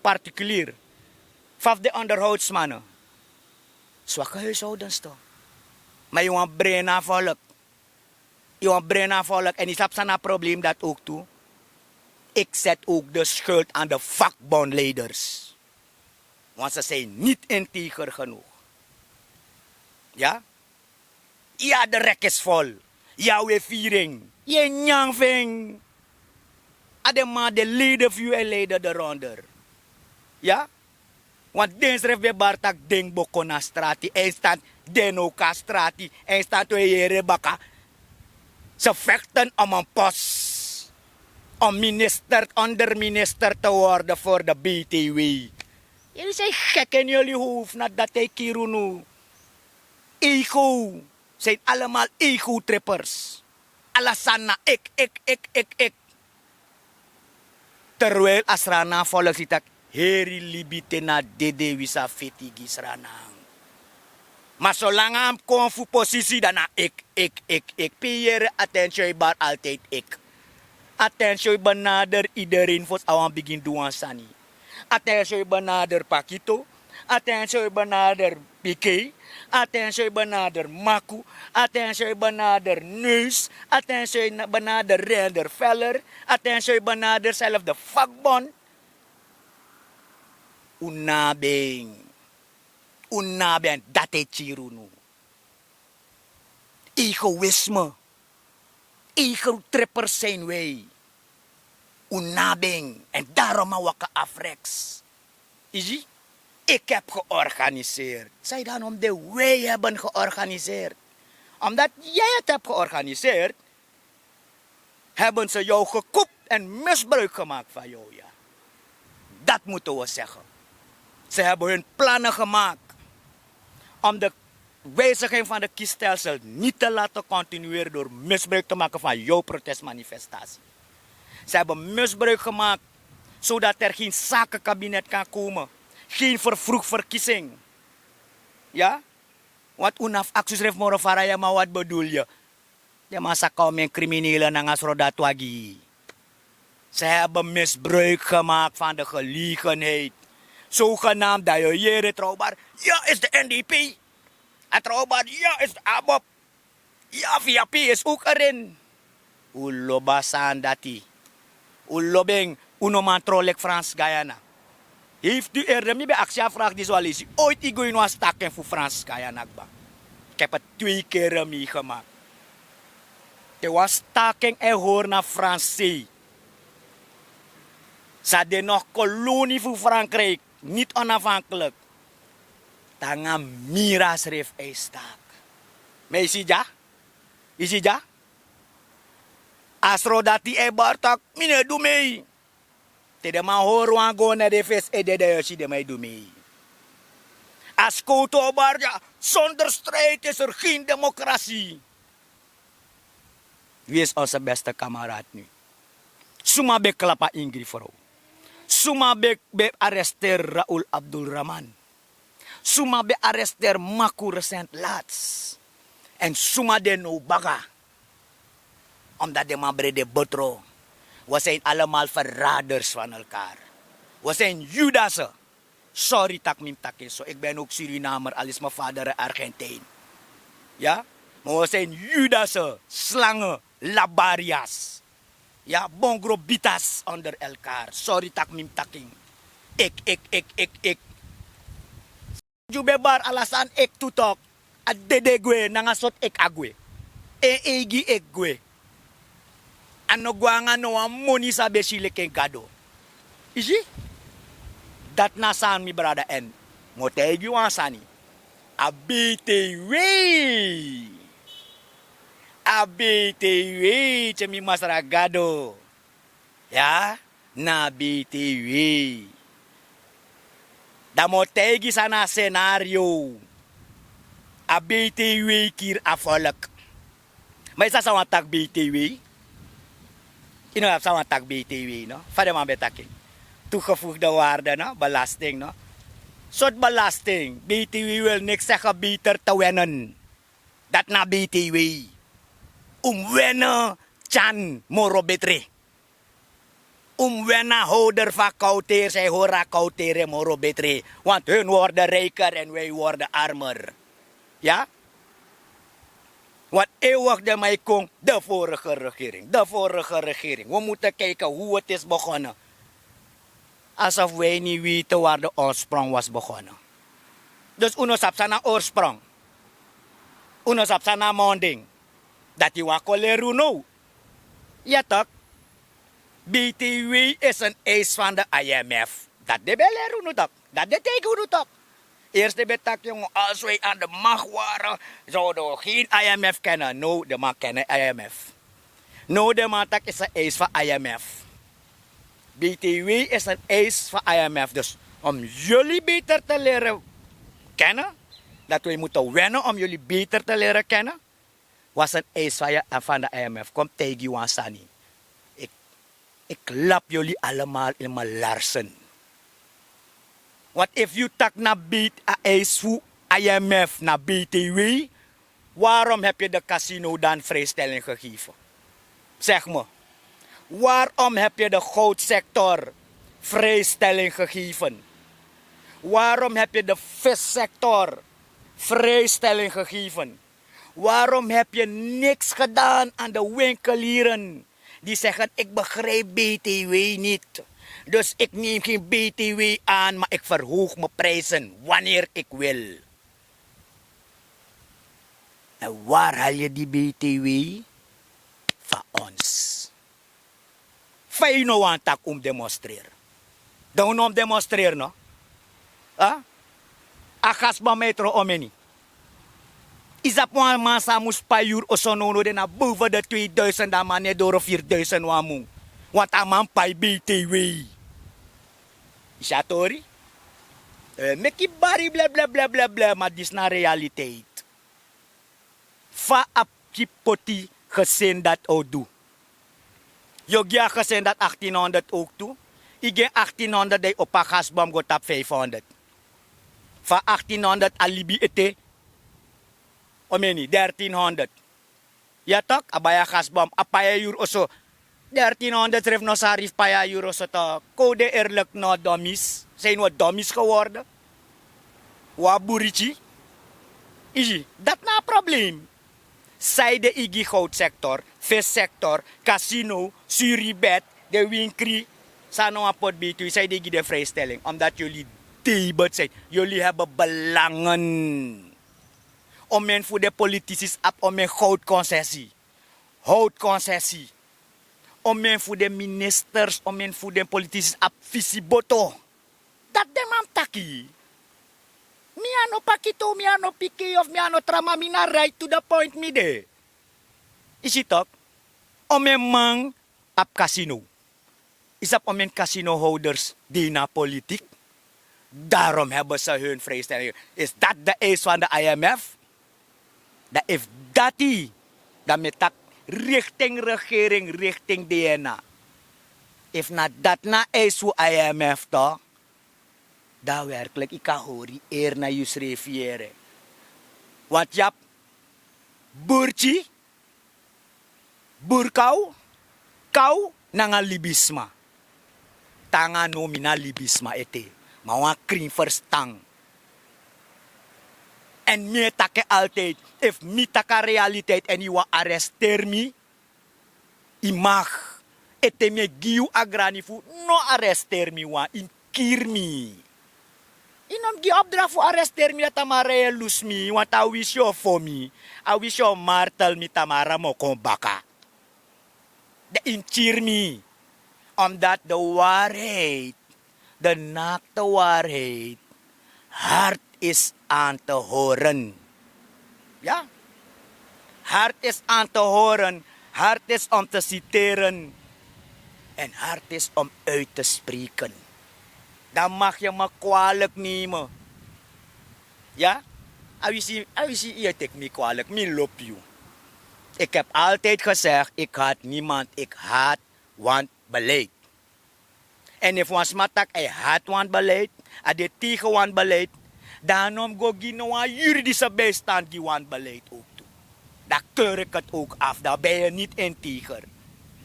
particulier. Faf de onderhoudsmannen. Zwakke huishoudens toch. Maar je want brena volk. Je want brena volk en je snapt sana probleem dat ook toe. Ik zet ook de schuld aan de vakbondleiders. Want ze zijn niet integer genoeg. Ja. Ja, de rek is vol. Ja, we viering. Je nyang ving. Adema de leden fu en leiden de ronder. Ja. Want den srefi ben bartak den boko na strati en stand. Den no kan strati en stand we yere baka. Ze vechten om een post, om minister onderminister te worden voor de B T W. Jullie zijn gek in jullie hoofd na dat hij kirunu. Ego. Zijn allemaal ego-trippers. Alasana ik ik ik ik ik. Terwijl a Sranan volk si tak' heri libi te na dede wi sa feti gi Sranan. Ma solanga a mus kon fu posisi dan na ik ik ik ik pe yu yere attention yu bari altijd ik. Attention yu benader idereen fosi a wan bigin du wan sani. Attention yu benader pakito. Attention yu benader pike. Attention yu benader maku. Attention yu benader neus. Attention yu benader render feller. Attention yu benader zelf de vakbond. Un na ben. Un na ben dati e tyiri unu. Egoïsme. Egotrippers zijn wij. Un na ben en daarom a waka afreks. Isi. Ik heb georganiseerd. Zij dan om de wij hebben georganiseerd. Omdat jij het hebt georganiseerd, hebben ze jou gekopt en misbruik gemaakt van jou, ja. Dat moeten we zeggen. Ze hebben hun plannen gemaakt om de wijziging van de kiesstelsel niet te laten continueren door misbruik te maken van jouw protestmanifestatie. Ze hebben misbruik gemaakt zodat er geen zakenkabinet kan komen, geen vervroegverkiezing. Ja. Want un na fu aksi srefi moro fara ya ma wat bedoel yu? Den man sa kon men kriminele nanga srodatu a gi. Ze hebben misbruik gemaakt van de gelegenheid. Zogenaamd dat yu yere trouwbar. Ja is de N D P. A trouwbar ja is de ABOP. Ja via P is ook erin. Un lobi a sani dati. Un lobi en. Un no man tron leki Frans Guyana. Heeft u eerder mi ben aksi a vraag disi wan leisi ooit yu go ini wan staking fu Frans Guyana kba? Ik heb het twee keren meegemaakt. Te wan staking e hori na Frans sei. Sa de nog kolonie fu Frankrijk, niet onafhankelijk. Tanga mira srefi e staak. Ma yu si dya? Yu si dya? A srodati e bari tak' mi no e du mei. Te den man hori wan go na den fesi ede dan yu o si den man e du mei. A skowtu o bari dya. Zonder strijd is er geen democratie. Wie is onze beste kameraad nu? Suma ben klapa ingri frow? Suma ben ben arresteer Raul Abdulrahman? Suma ben arresteer Maku recent lats? En suma den no baga? Omdat den man brede botro. We zijn allemaal verraders van elkaar. We zijn judasen. Sorry tak' mi mus taki en so ik ben ook Surinamer al is mijn vader en Argentijn. Ya. Maar we zijn judasen, slangen, labarias. Ya, bongro bitas onder elkaar. Sorry tak' mi mus taki en. Ek ek ek ek ek. Yu ben bari ala sani ek tu tok. A dede gwe nanga soti ek a gwe. En eigi ek gwe. A no gwe nanga no wan moni san ben si leki en gado. Yu si? Dati na a sani mi brada èn mi o taigi yu wan sani. A beiti wei. A beiti wei te mi masra gado. Ya, na a beiti wei. Dan mi o taigi san na a senario. A beiti wei kiri a folk. Ma yu sa san wan taki beiti wei? Yu no abi san wan taki beiti wei no? Fa den man ben taki en? Tugefugde warde no belasting no? Sortu belasting beiti wei wil niks segen beter te wennen. Dati na beiti wei. Un mus wennen tyan moro betre. Un mus wennen a howder fu a kowteri san e hori a kowteri en moro betre. Want hun worden rijker en wij worden armer. Ya. Want eeuwig den man e kon de vorige regering de vorige regering wi mutu kijken hoe het is begonnen. Alsof wij ni weten waar de oorsprong was begonnen. Dus un no sabi san na oorsprong. Un no sabi san na monding. Dati wan kon leri un now. Ya tok. Btw is en eis van de imf. Dati den ben leri unu tok. Dati den taigi unu tok. Eerst den ben taki yongo als wij aan de macht waren zouden we geen imf kennen. No, den man kennen imf. No, den man taki is en eis van imf. Btw is en eis van imf dus om yuli beter te leren kennen. Dati wij mutu wennen om yuli beter te leren kennen. Was en eis van de imf kom taigi yu wan sani. Ik lap yuli allemaal in mi larsen. Want efu yu taki na btw a eis fu imf na btw, warom hebi yu de kasino dan vrijstelling gegeven? Segi mi. Warom hebi yu de goudsektor vrijstelling gegeven? Warom hebi yu de vissektor vrijstelling gegeven? Warom hebi yu niks gedan an de winkelieren? Di segen ik begrijp btw nit. Dus ik neem gen btw an ma ik verhoog mi prijzen wanneer ik wil. En waar hal yu di btw? Van ons. Fa yu no wani tak' un mus demonstreri? Dan un no mus demonstreri no? A gasbom e tron omeni. Yu sabi wan man san a mus pai yuru oso nownow de na boven de tweeduisend a man no e doro vierduisend wan mun. Want a man pai btw. Yu si a tori? Meki yu bari bleblebleblebleble ma disi na realiteit. Fa a pikin poti gesin dati o du? Yu o gi a gesin dati achtin honderd owk tu. Yu gi en achtin honderd dan yu opo a gasbom go tapu vijfhonderd. Fa achtin honderd a libi ete? Omeni dertin honderd. Ya tok a bai a gasbom a pai a yuru oso. Dertin honderd srefi no sari fu pai a yuru oso tok. Kon un de erlik no domis? San yu no domis geworden? Wan buriti. Isi dati na a problem. San yu de yu gi goudsektor, vissektor, kasino, suribet, de winkri, san no wan poti btw san yu de yu gi den vrijstelling omdati yuli debet siti yuli hebi belangen. Omen fu den politisis abi omen goudkonsesi. Houdkonsesi. Omen fu den ministers omen fu den politisis abi fisiboto. Dati den man mus taki. Mi a no pakito mi a no piki of mi a no tra ma mi na right to the point mi de. Yu si tok. Omen man abi kasino. Yu sabi omen kasinohouders de ini a politik. Darom hebi se hun vrijstelling. Is dati de eis fan de imf? Dan efu dati dan mi e taki rikting regering rikting dna. Efu na dati na a eis fu imf tok. Dan werklik yu kan hori eri na yusrefi yere. Want yu abi burti, burkaw, kaw nanga libisma. Te nanga now mi na libisma ete ma wan krin ferstan. Èn mi e taki en altide efu mi taki a realiteit èn yu wani aresteri mi, yu mag. Ete mi e gi yu a grani fu no aresteri mi wan yu kiri mi. Yu no mus gi opdracht fu arresteri mi, dati a mara e lusu mi, want a wisi o fo mi, a wisi o martel mi, tamara mi o kon baka. Dan yu mus kiri mi. Omdat de waarheid, de naakte waarheid, hard is aan te horen. Ya, hard is aan te horen, hard is om te citeren en hard is om uit te spreken. Dan mag je me kwalijk nemen. Ya, a wisi, a wisi yu e teki mi kwalijk, mi lobi yu. Ik heb altijd gezegd, ik haat niemand, ik haat wanbeleid. En efu wan sma taki a e hati wanbeleid, a de tegen wanbeleid, dan a no mus go gi no wan yuridische bijstand gi wanbeleid ook tu. Dan keur ik het ook af, dan ben je niet integer.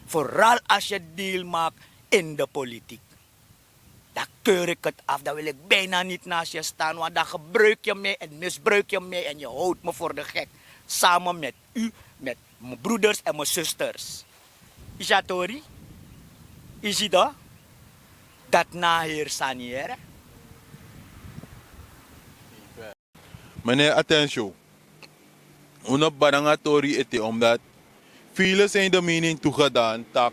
Vooral als je deel maakt in de politiek. Dan keur ik het af, dan wil ik bijna niet naast je staan, want dan gebruik je mij en misbruik je mij en je houdt me voor de gek. Samen met u, met mijn broeders en mijn zusters. Yu si a tori? Yu si dan? Dati na a heri sani, yere. Meneer Atensio, un no bari nanga a tori ete, omdat velen zijn de mening toegedaan dat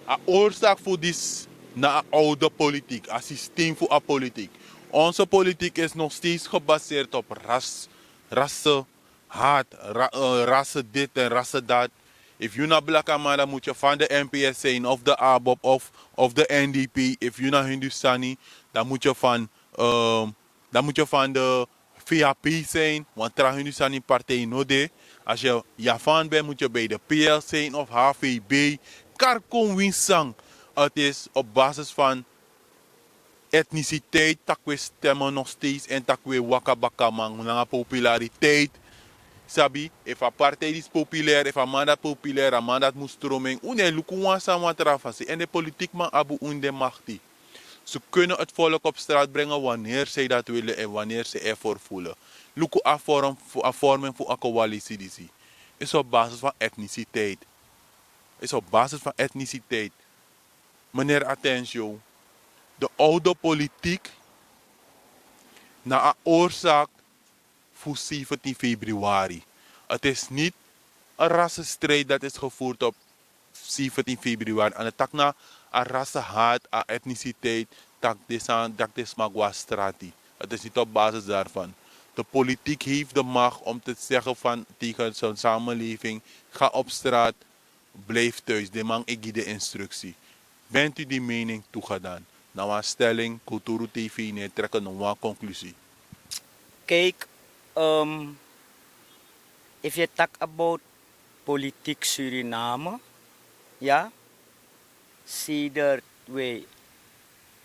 a oorzaak voor dit na a oude politiek, a systeem voor a politiek. Onze politiek is nog steeds gebaseerd op ras, rassen, haat, ra, eh, rassen dit en rassen dat. If you na blakaman, dan moet je van de N P S zijn, of de ABOP, of, of de N D P. If you na Hindustani, dan moet je van, ehm, dan moet je van de V H P zijn, want tra Hindustani partij no de. Als je Javan bent, moet je bij de P L zijn of H V B. Karkon winsang. Het is op basis van etniciteit, tak' we stemmen nog steeds en tak' we waka bakaman nanga populariteit. Sabi, efu a partij is populair, efu a man dat populair, a man dat moet stromen. Un no e luku wan sani wan tra fasi. En de politiekman abi un de makti. Ze kunnen het volk op straat brengen wanneer zij dat willen en wanneer zij ervoor voelen. Luku a vorm, a vorming voor a coalitie disi. Is op basis van etniciteit. Is op basis van etniciteit. Meneer Atensio, de oude politiek na a oorzaak voor zeventien februari. Het is niet een rassenstrijd dat is gevoerd op zeventien februari. En het tak na a rassenhaat, a etniciteit, tak de san, tak de sma go na strati. Het is niet op basis daarvan. De politiek heeft de macht om te zeggen van, tegen zijn samenleving: ga op straat, blijf thuis, de man e gi de instructie. Bent u die mening toegedaan? Na wan stelling, Kulturu T V, ne trekken na wan conclusie. Kijk, ehm, if you talk about politiek Suriname, ja, sedert wij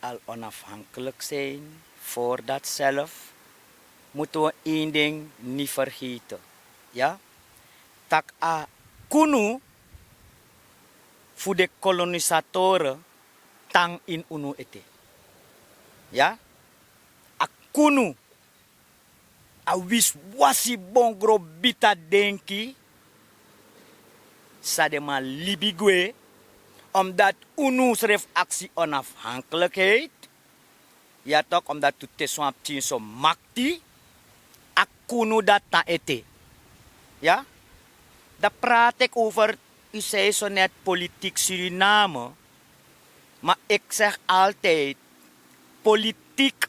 al onafhankelijk zijn, voordat zelf, moeten we één ding niet vergeten. Ja? Tak' a kunu fu de kolonisatoren tan ini unu ete. Ya? A kunu, a wisiwasi bongro bita denki san den man libi gwe, omdat unu srefi aksi onafhankelijkheid. Ya tok, omdat tu tesi wan pikin so makti, a kunu dati tan ete. Ya? Dan praat ik over, u zei zo net politiek Suriname, maar ik zeg altijd, politiek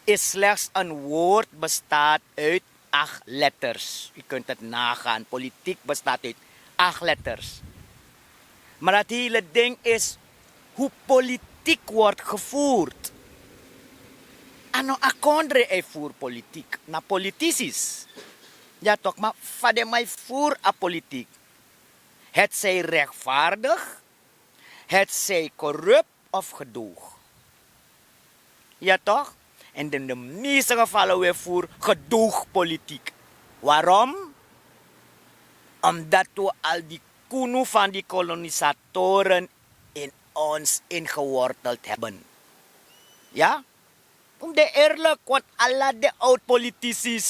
is slechts een woord, bestaat uit acht letters. U kunt het nagaan, politiek bestaat uit acht letters. Maar het hele ding is hoe politiek wordt gevoerd. A no a kondre e voer politiek, na politici. Ya tok, maar fa den man e voer a politiek. Het zij rechtvaardig, het zij corrupt of gedoog. Ya tok? En in de meeste gevallen we voer gedoogpolitiek. Waarom? Omdat we al die kunu van die kolonisatoren in ons ingeworteld hebben. Ya? Un de eerlijk, want ala den oud politici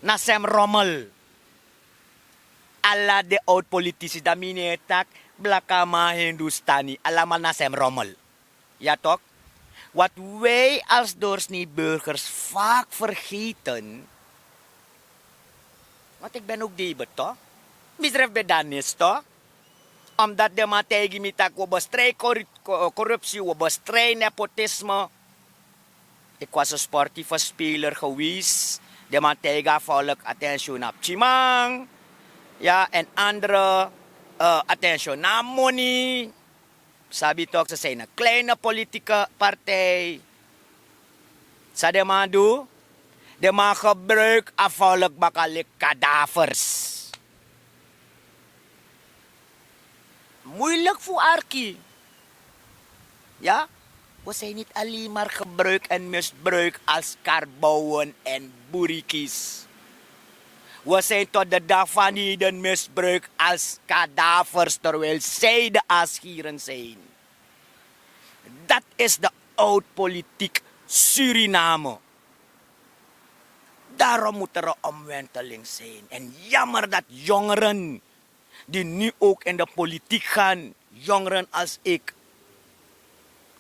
na sem rommel. Ala den oud politici, dan mi no e taki blakaman, Hindustani, allemaal na sem rommel. Ya tok? Wat wij als doorsnee burgers vaak vergeten. Want ik ben ook debet, toch? Misdrijf ben danis, toch? Omdat de man tegen mij tak we bestrijden corrup- co- corruptie, we bestrijden nepotisme. Ik was een sportieve speler geweest. De man tegen volk attention op Chimang. Ja, en andere uh, attention na money. Sabi toch, ze zijn een kleine politieke partij. Sa de man du? De man gebruik a volk baka lik kadavers. Moeilijk voor Arki. Ja? We zijn niet alleen maar gebruik en misbruik als karbouwen en burikis. We zijn tot de dag van heden misbruikt als kadavers terwijl zij de aasgieren zijn. Dat is de oud-politiek Suriname. Daarom moet er een omwenteling zijn. En jammer dat jongeren die nu ook in de politiek gaan, jongeren als ik,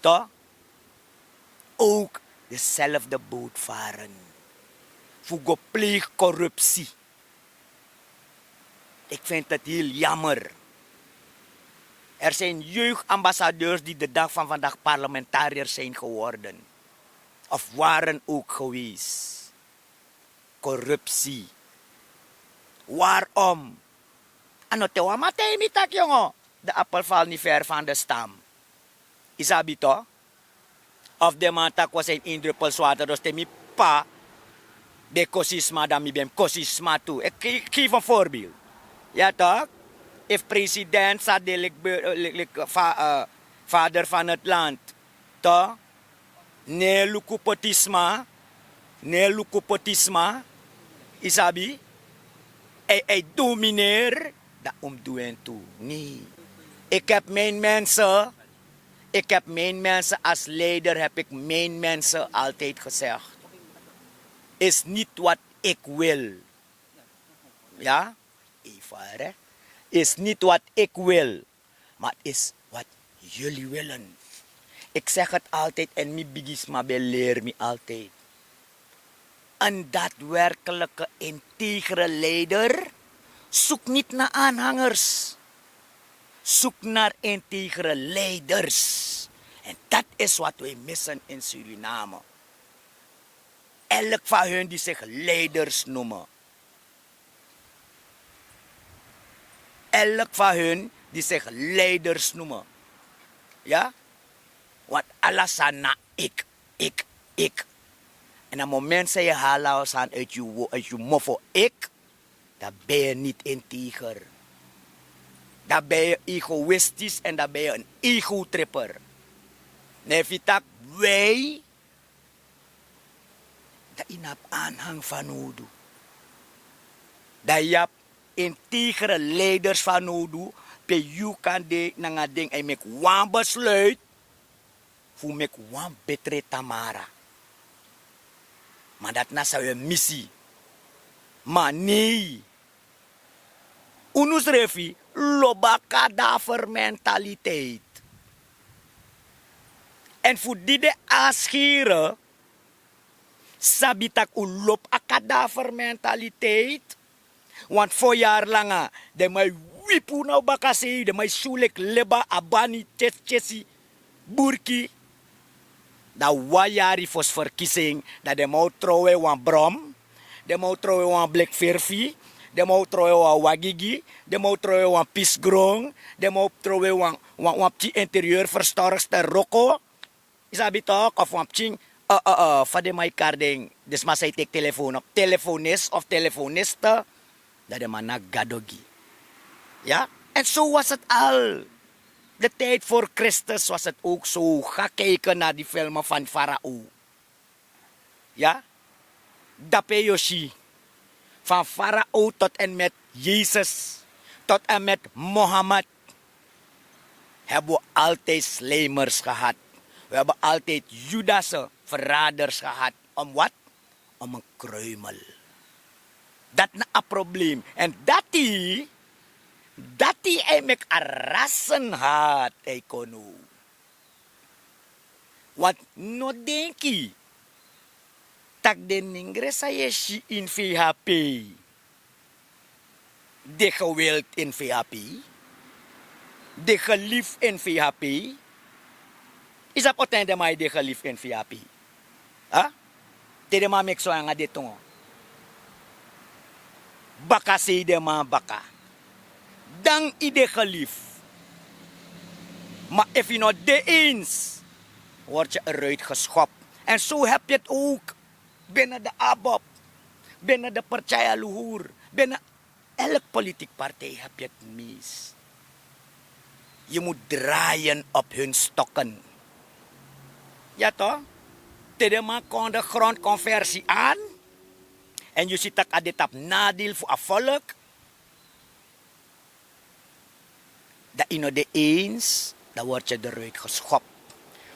toch, ook dezelfde boot varen. Voor go pleeg corruptie. Ik vind het heel jammer. Er zijn jeugdambassadeurs die de dag van vandaag parlementariërs zijn geworden. Of waren ook geweest. Corruptie. Waarom? Ano te wan man taigi mi taki yongo, de appel valt niet ver van de stam. Isabi toch? Of de man taki was een indruppel zwaarder dus te mi pa ben kosisma dan mi ben kosisma tu. Ik geef een voorbeeld. Ja toch? If president sa de lik vader van het land, toch? Ne luku potisma, ne luku potisma. Isabi, hij domineer, dan um doen tu. Nee. Ik heb mijn mensen, ik heb mijn mensen als leider heb ik mijn mensen altijd gezegd. Is niet wat ik wil. Ja? Even, hè? Is niet wat ik wil. Maar het is wat jullie willen. Ik zeg het altijd en mi bigisma beleer mi altijd. Een daadwerkelijke integere leider zoekt niet naar aanhangers. Zoekt naar integere leiders. En dat is wat wij missen in Suriname. Elk van hun die zich leiders noemen. Elk van hun die zich leiders noemen. Ja? Want ala sani na ik, ik, ik. En a moment san yu hala a sani uit yu uit yu mofo ik, dan ben je niet integer. Dan ben je egoïstisch en dan ben je een egotripper. Nefi tak wij, dan yu no abi aanhang fanodu. Dan yu abi integere leiders fanodu, pe yu kan de nanga den en meki wan besluit fu meki wan betre tamara. Ma dati na san wi e misi. Ma nei. Unu srefi lobi a kadavermentaliteit. En fu di den askere sabi tak' un lobi a kadavermentaliteit. Want fo yari langa den man e wipi un na un bakasei, den man e si un leki leba, abani, tyesi tyesi, burki. Dan wan yari fosi ferkisi en, dan den man o trowe wan brom, den man o trowe wan bleki ferfi, den man o trowe wan wagi gi, den man o trowe wan pisi gron, den man o trowe wan pikin interieur verstorkster roko. Yu sabi tok of wan pikin, fa den man e kari den, den sma san e teki telefon op telefonis of telefoniste. Dan den man na gado gi. Ya. En so was het al. De tijd voor kristus was het ook so. Ga kijken na di filme fan farao. Ya. Dape yu o si, fan farao tot en met yesus, tot en met mohammed, hebben we altijd slijmers gehad. We hebben altijd judase verraders gehad. Om wat? Om een kruimel. Dat na a probleem en dati, dati hij meki a rassen had hij kon nu. Want no denki tak' den nengre san yu e si ini vhp, de gewild ini vhp, de gelief ini vhp. Yu sabi oten den man e de gelief ini vhp? Te den man meki so nanga den tongo, baka sei den man baka, dan yu de gelief. Ma efu yu no de eens, word yu eruit geschopt. En zo heb je het ook binnen de abob, binnen de partij aluhur, binnen elk politiek partij heb je het mis. Je moet draaien op hun stokken. Ya toch? Te den man kon de grondconversie aan, en yu si tak' a de tapu nadeel fu a volk, dan yu no de eens, dan word yu eruit geschopt.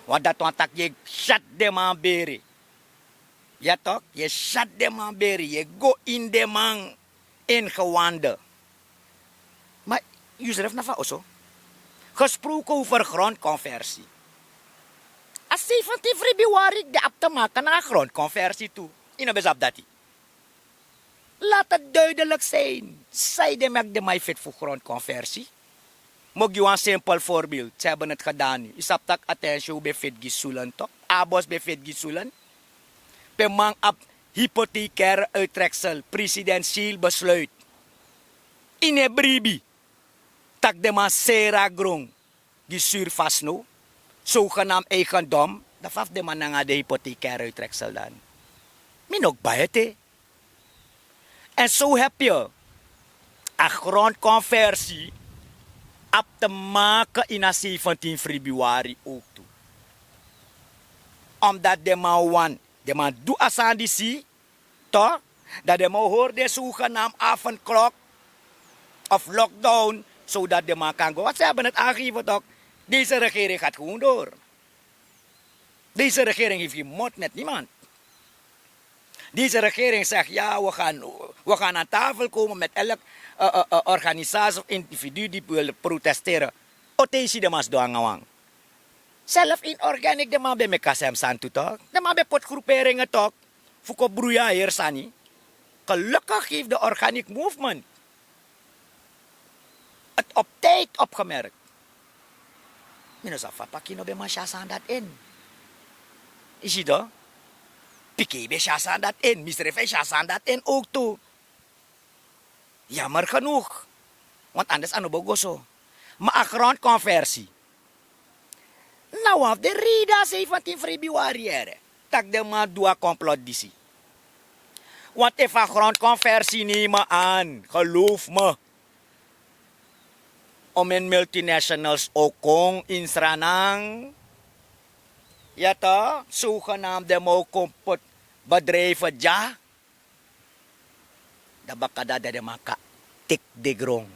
Want dat want tak' yu e syat den man beri. Ya toch, yu e syat den man beri, yu e go ini den man ingewanden. Maar yu srefi na fu a oso. Gesproken over grondconversie. A zeventien februari de abi te maken na a grondconversie tu. Yu no ben sabi dati. Laat het duidelijk zijn. San yu de meki den man e feti fu grondconversie? Mi o gi wan simpel voorbeeld. Ze hebben het gedaan nu. Yu sabi tak' Attention ben feti gi Sulen toch? Abos ben feti gi Sulen. Pe man abi hypothecaire uittreksel, presidentieel besluit. Yu no e bribi tak' den man seri a gron gi Surfasno, zogenaamd eigendom. Dan fa fu den man nanga den hypothecaire uittreksel dan? Mi no kba ete. En zo heb je a grondconversie abi te maken ini a zeventien februari ook tu. Omdat den man wani, den man du a sani disi, toch, dat den man hori den zogenaamd avondklok of lockdown, zodat den man kan go. Want ze hebben het aangegeven toch, deze regering gaat gewoon door. Deze regering heeft geen mot met niemand. Deze regering zegt ja, we gaan, we gaan aan tafel komen met elk organisatie of individu die wil protesteren. Ote yu si den man sidon nanga wan. Zelf in organic den man ben meki a sem sani tu toch, den man ben poti gruperingen toch, fu kon bruya a heri sani. Gelukkig heeft de organic movement het op tijd opgemerkt. Mi no sabi fa paki no ben man si a sani dati en. Yu si do, piki ben si a sani dati en, mi srefi e si a sani dati en ook tu. Jammer genoeg. Want anders a no bo go so. Ma a grondconversie na wan fu den reden a zeventien februari ere, tak' den man du a complot disi. Want efu a grondconversie nemen aan, geloof me, omen multinationals o kon ini Sranan. Ya toch, zogenaamd den man o kon poti bedrijven dya. Dan baka dati den man kan teki den gron.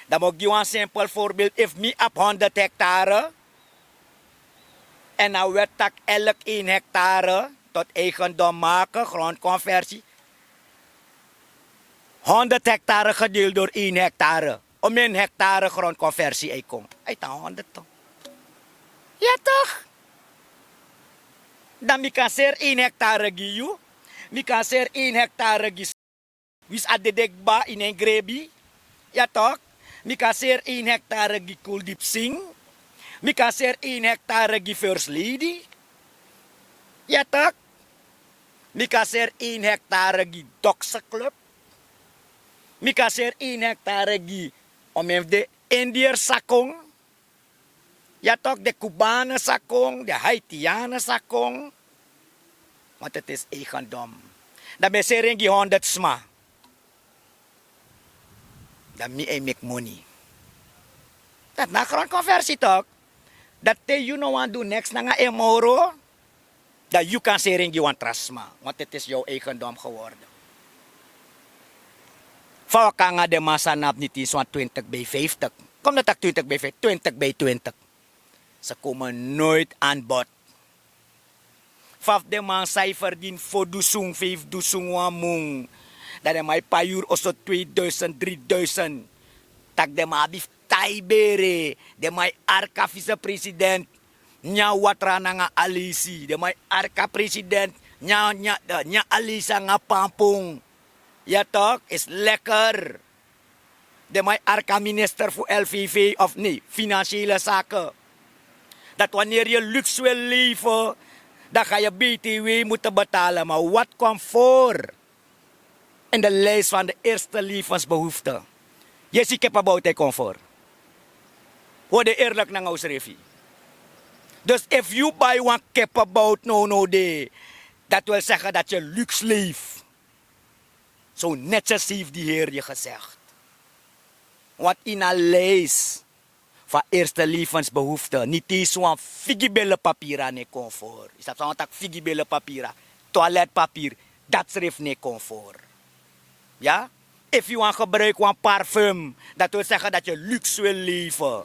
Dan mi o gi wan simpel voorbeeld. Efu mi abi honderd hectare en a wet tak' elk één hectare tot eigendom maken, grondconversie, honderd hectare gedeeld door één hectare, omen hectare grondconversie a e kon? A e tan honderd toch. Ya toch? Dan mi kan seri één hectare gi yu. Mi kan seri één hectare gi winsi a dede kba ini en grebi. Ya toch? Mi kan seri één hectare gi Kuldeep Singh. Mi kan seri één hectare gi first lady. Ya toch? Mi kan seri één hectare gi Dokse Club. Mi kan seri één hectare gi omen fu den Indiër sakon. Ya toch, den Kubanen sakon, den Haitianen sakon. Want het is eigendom. Dan mi e seri en gi honderd sma. Dan mi e meki moni. Dati na grondconversie toch. Dati te yu no wani du neks nanga en moro, dan yu kan seri en gi wan tra sma, want het is yu eigendom geworden. Fa wi kan nanga den man san abi niti wan twintig bij vijftig? Kom dan taki twintig bij vijftig, twintig bij twintig. Ze komen nooit aan bod. Fa fu den man san e ferdini fo dusun, vijf dusun wan mun, dan den man e pai yuru oso tweeduizend, drieduizend. Tak' den man abi fu tai bere. Den man e arki a vicepresident. Nyan watra nanga alisi den man e arki a president. Nyan nyan nyan alisi nanga pampong. Ya tok is lekker. Den man e arki a minister fu lvv of nei financiele sake. Dat wanneer ye luxe wil leven dan ga ye btw moeten betalen maar wat kwam voor in de lijst van de eerste levensbehoefte. Ye si kepaboutu e kon voor. Word eerlijk nanga usrefi. Dus if you buy wan kepaboutu no no de dat wil zeggen dat ye luxe leef. Zo netjes heeft die heer ye gezegd. Want in a lijst van eerste levensbehoefte niet eens wan figibele papira ne kon voor. Is dat wan tak figibele papira? Toiletpapir dat schrift ne kon voor. Ja, if you wan gebruik wan parfum dat wil zeggen dat ye luxe wil leven.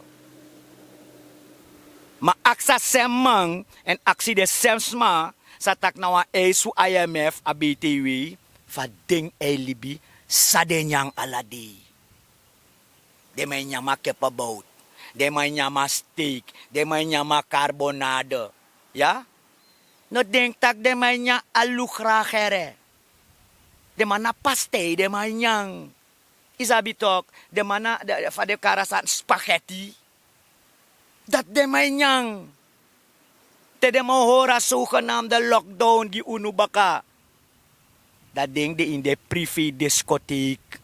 Maar aksa semman en aksi de semsma sa tak na wan eis fu imf a btw. Fa ding ei libi sa de nyan ala dei. Den man e nyan mi a kepaboutu. Den man e nyan mi a steik. Den man e nyan mi a karbonade. Ya. No denki tak' den man e nyan alu gragere. Den man na pastei den man e nyan. Yu sabi tok'? Den man na fa den kari a sani spaghetti. Dati den man e nyan. Te den man o hori a sogenamde lockdown gi unu baka. Dan den de ini den prive diskoteek.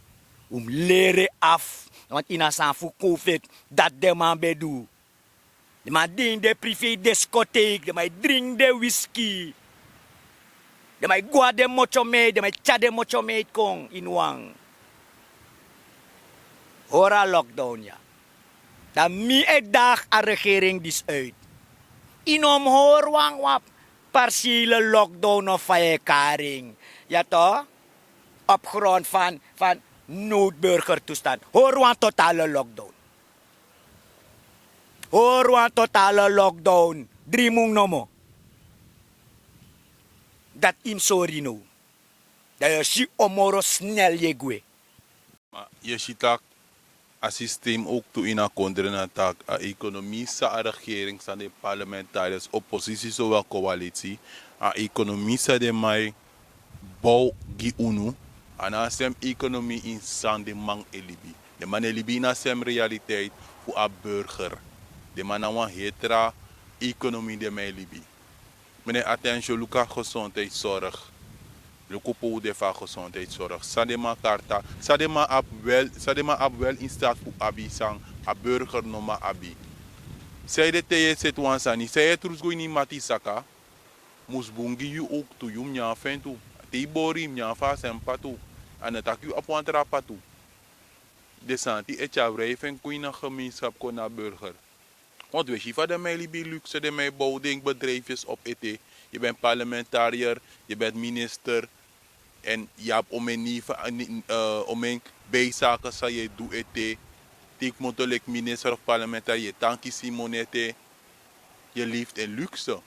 Un mus leri en afu. Want ini a sani fu covid dati den man ben du. Den man de ini den prive diskoteek den man e dringi den wiski. Den man e go na den motyomeiti den man e tyari den motyomeiti kon ini wan. Hori a lockdown ya. Dan mi e dagi a regering disi uit. Yu no mus hori wan wan parsiele lockdown of fa yu e kari en. Ya to? Op grond van van noodburgertoestand hori wan totale lockdown. Hori wan totale lockdown dri mun nomo. Dati yu mus sori now. Dan yu o si o moro snel yu e gwe. Ma yu e si tak' a systeem owktu ini a kondre na tak' a ekonomi san a regering san den parlementarius oposisi sowan koalitsi a ekonomi san den man e bow gi unu. A na a sem ekonomi ini san den man e libi. Den man e libi ini a sem realiteit fu a burger. Den man na wan heri tra ekonomi den man e libi. Mene atensio luku a gesondheidsorg. Luku pe un de fu a gesondheidsorg san den man karta san den man abi wel san den man abi wel ini staat fu abi san a burger no man abi. San yu de te yu e seti wan sani san yu e trusu go ini yu mati saka. Mus bun gi yu owktu yu mus nyan fu en tu. Te yu bori yu mus nyan fu a sen patu. A no tak' yu abi wan tra patu. Den sani di e tyari wrij fu en kon ini a gemeenskap kon na a burger. Want wi e si fa den man e libi luxe den man e bow den bedrijfyes op ete. Yu ben parlementariër, yu ben minister, èn yu abi omen neven omen bijsake san yu e du ete. Te yu kmoto leki minister of parlementariër yu e tan kisi moni ete. Yu e lefi ini luxe,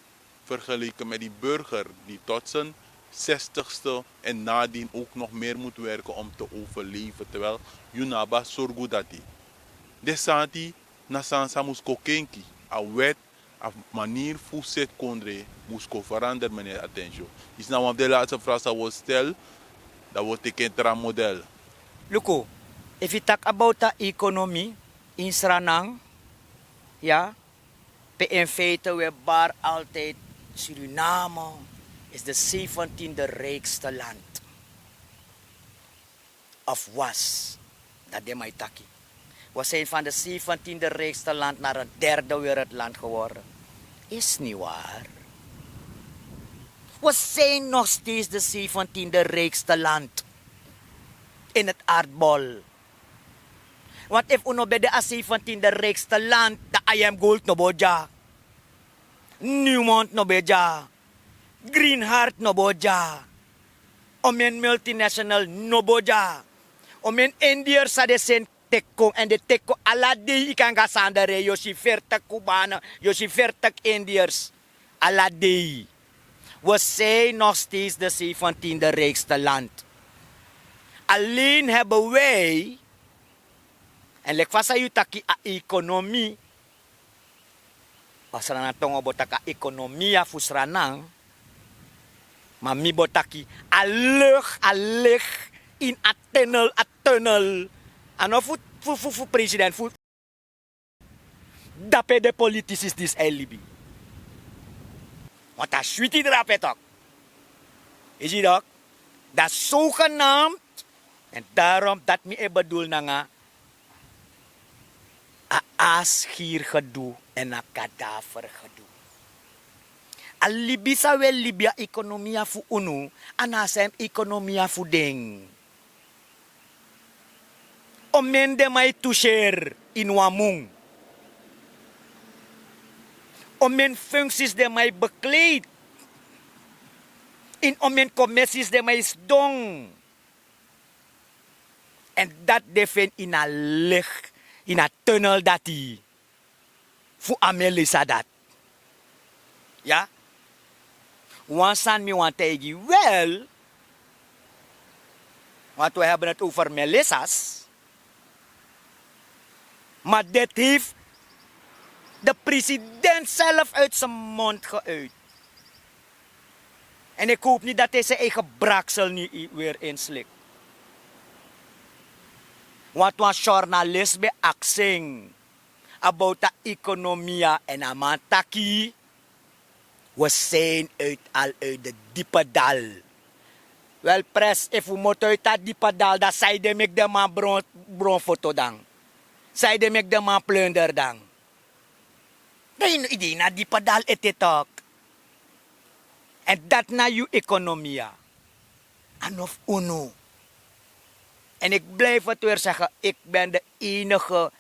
vergeleken met di burger di tot sin zestigste en nadien ook nog meer moet werken om te overleven terwijl yu no abi a sorgu dati. Den sani na sani san mus kon kenki. A wet a manier fu seti kondre mus kon verander meneer atensio. Disi na wan fu den latste vraag san wi o stel. Dan wi o teki en tra model. Luku, efu yu taki about a ekonomi ini sranan, ya, pe in feite wi e bari altijd suriname is de zeventiende rijkste land. Of was, dat den man e taki. We zijn van de zeventiende rijkste land naar een derde wereldland geworden. Is niet waar. We zijn nog steeds de zeventiende rijkste land in het aardbol. Want efu un no ben de a zeventiende rijkste land dan im gold no bo dya. Newmont no bo dya. Greenhart no bo dya. Omen multinational no bo dya. Omen indiër san den seni teki kon èn den teki kon ala dei yu kan go a sanderei yu o si fertik kubane, yu o si fertik indiërs. Ala dei. We zijn nog steeds de zeventiende rijkste land. Alleen hebben wij, en leki fa san yu taki a ekonomi, A sranan tongo bo taki a ekonomia fu sranan. Ma mi bo taki a legi a legi ini a tunnel a tunnel. A no fu fu fu president fu dape de politisis disi a e libi. Want a switi drape tok. Isi tok. Dat is zogenaamd. En daarom dat mi e bedoel nanga a aasgiergedoe en a kadavergedoe. A libi san wi e libi a ekonomia fu unu, a na a same ekonomia fu den. Omen den man e tuseri ini wan mun. Omen funksis den man e bekleid. Ini omen komesis den man e sidon. Èn dati de fu en ini a legi ini a tunnel dati fu a melisa dati. Ya. Wan sani mi wani taigi yu wel. Want wi hebben het over melisas. Maar dit heeft de president zelf uit zijn mond geuit. En ik hoop niet dat hij zijn eigen braksel nu weer inslikt. Want wan journalist ben aksing about a ekonomia en a man taki. We zijn uit al uit de diepe dal. Wel pres efu moto uit a diepe dal dan sai de meki de man bron foto dan. Sai de meki de man plunder dan. Dan yu no idei na diepe dal ete tok. En dat na yu ekonomia. Anof unu. En ik blijf het weer zeggen, ik ben de enige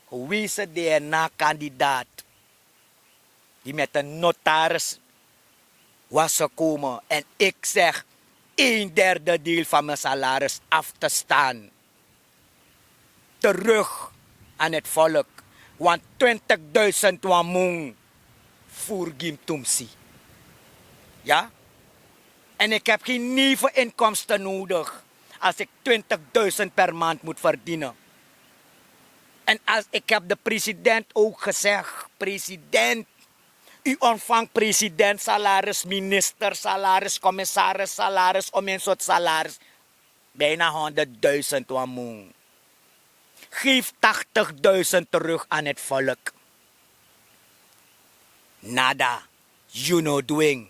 gewezen DNA-kandidaat die met een notaris was gekomen en ik zeg een derde deel van mijn salaris af te staan. Terug aan het volk. Want twintigduizend wan mun voer gimtumsi. Ja? En ik heb geen neveninkomsten nodig als ik twintigduizend per maand moet verdienen. En als ik heb de president ook gezegd, president, u ontvangt president salaris, minister salaris, commissaris salaris, om een soort salaris. Bijna honderdduizend wan mun. Geef tachtigduizend terug aan het volk. Nada, you no doing.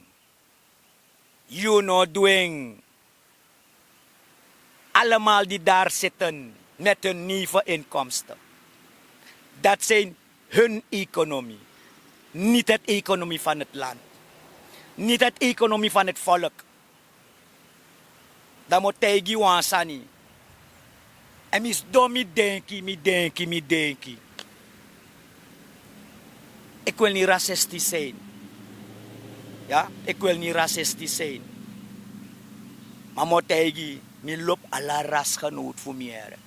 You no doing. Allemaal die daar zitten met hun neveninkomsten. Dat zijn hun economie. Niet het economie van het land. Niet het economie van het volk. Dan mi o taigi wan sani. En mi sidon mi denki mi denki mi denki. Ik wil niet racistisch zijn. Ja, ik wil niet racistisch zijn. Ma mi o taigi, mi lobi ala rasgenoot fu mi here.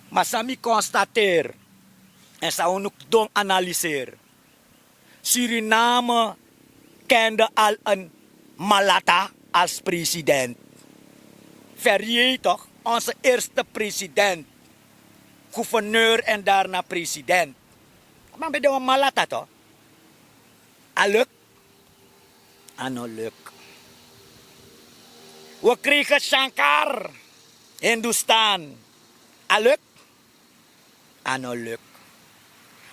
Ma san mi konstateer, en san unu don analiseer. Suriname kende al een Malata als president. Ferrier toch, onze eerste president, gouverneur en daarna president. Maar ben de Malata toch? A luk? A no luk. We kregen Shankar, Hindustan. A luk? A no luk.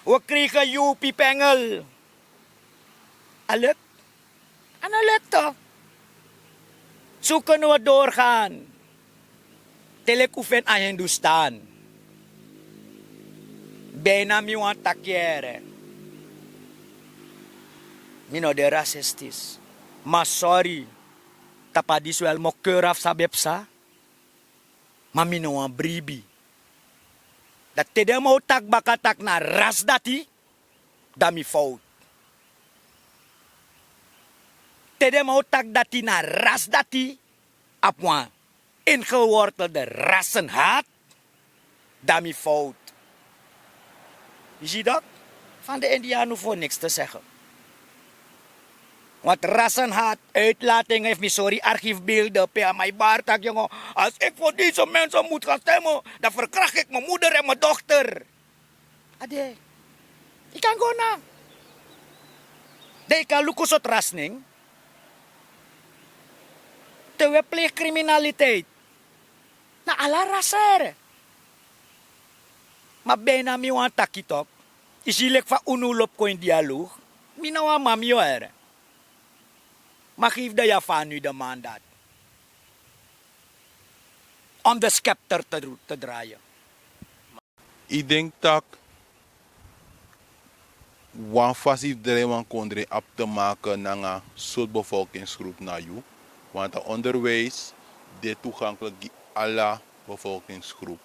We kregen Jopi Pengel. A luk? A no luk toch? Zo kunnen we doorgaan. Te leki un feni a Hindustan. Bijna mi wani taki here. Mi no de racistis. Ma sorry. Tapu a disi wel mi o keur afu san ben psa. Ma mi no wani bribi. Dan te den man o taki baka taki na ras dati, dan mi fout. Te den man o taki dati na ras dati, abi wan ingewortelde rassenhaat, dan mi fout. Yu si dat? Van de Indianen hoeven we niks te zeggen. Want rassenhaat, uitlatingen, efu mi sori archiefbeelden pe a man e bari taki yongo, als ik voor deze mensen moet gaan stemmen, dan verkracht ik mijn moeder en mijn dochter. Ade. Yu kan go na. Te yu kan luku sortu ras nen. Te wi e pleeg kriminaliteit na ala ras. Ma bijna mi wani taki tok', yu si leki fa unu lobi kon ini dialoog. Mi na wan mami yu here. Ma geef de ya fa a nu de man dati om de scepter te dru- te draaien. Yu denki tak' wan fasi fu drai wan kondre abi te make nanga sortu bevolkingsgroep na yu? Want a onderwijs de toegankelijk gi ala bevolkingsgroep.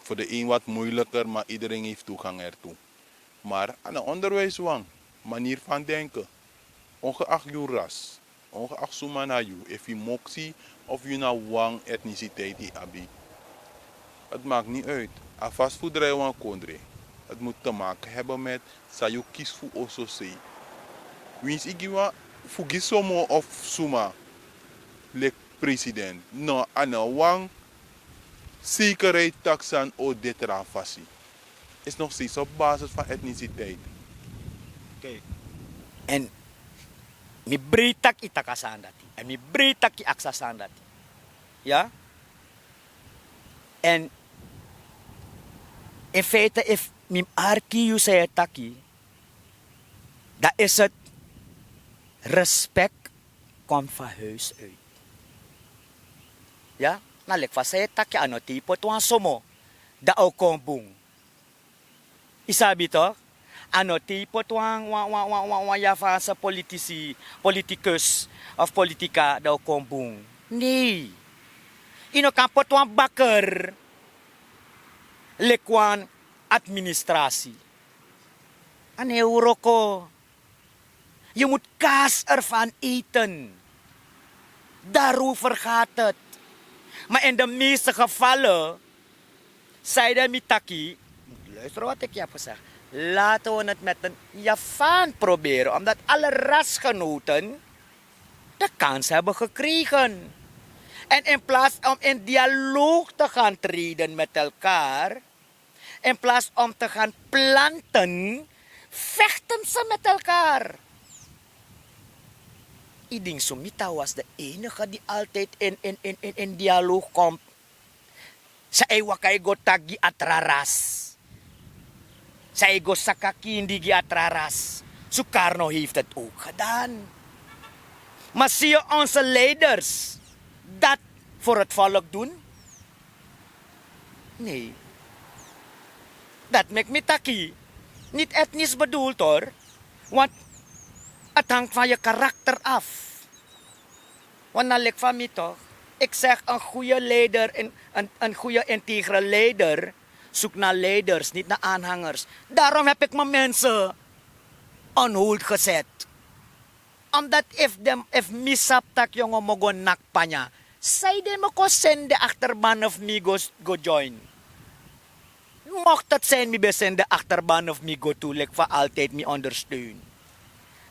Voor de een wat moeilijker, maar iedereen heeft toegang ertoe. Maar aan de onderwijswang, manier van denken, ongeacht yu ras, ongeacht suma na yu, efu yu moksi of yu na wan etniciteit yu abi, het maakt niet uit. A fasi fu drai wan kondre, het moet te maken hebben met san yu kisi fu oso sei. Winsi yu gi wan fu gi somo of suma leki president, no, a no wan zekerheid tak' san o de tra fasi. Is nog steeds op basis van etniciteit. Èn mi brei tak' yu taki a sani dati, èn mi brei tak' yu aksi a sani dati. Ya. Èn in feite efu mi mus arki yu san yu e taki, dan isi eti respek kon fu a huis uit. Ya. Na leki fa san yu e taki, a no te yu poti wan somo dan a o kon bun. Yu sabi tok'? A no te yu poti wan wan wan wan wan yafanse politisi, politikus of politika dan a o kon bun. Nei. Yu no kan poti wan baker leki wan administrasi. A no e wroko. Yu mus kasi ervan eten. Darover gati eti. Ma in de meeste gefale, san ede mi taki, luister wat iki abi gesegi. Laten wi niti met en yavan proberen omdat alle rasgenoten de kans hebben gekregen. En in plaats om in dialoog te gaan treden met elkaar, in plaats om te gaan planten, vechten ze met elkaar. Iding sumita was de enige die altijd in in in in in dialoog komt. San e waka e go taki gi a tra ras. San e go saka kindi gi a tra ras. Sukarno heeft het ook gedaan. Maar zie je onze leiders dat voor het volk doen? Nee. Dat meki mi taki, niet etnisch bedoeld hor. Want het hangt van je karakter af. Want na leki fa mi toch, ik zeg, een goede leider, een goede integere leider zoekt naar leiders, niet naar aanhangers. Daarom heb ik mijn mensen on hold gezet. Omdat efu mi sabi tak' yongo mo go naki panya, sanede mi kon seni den achterban fu mi go go join? Mocht het zijn mi ben seni den achterban fu mi go tu leki fa altijd mi ondersteun,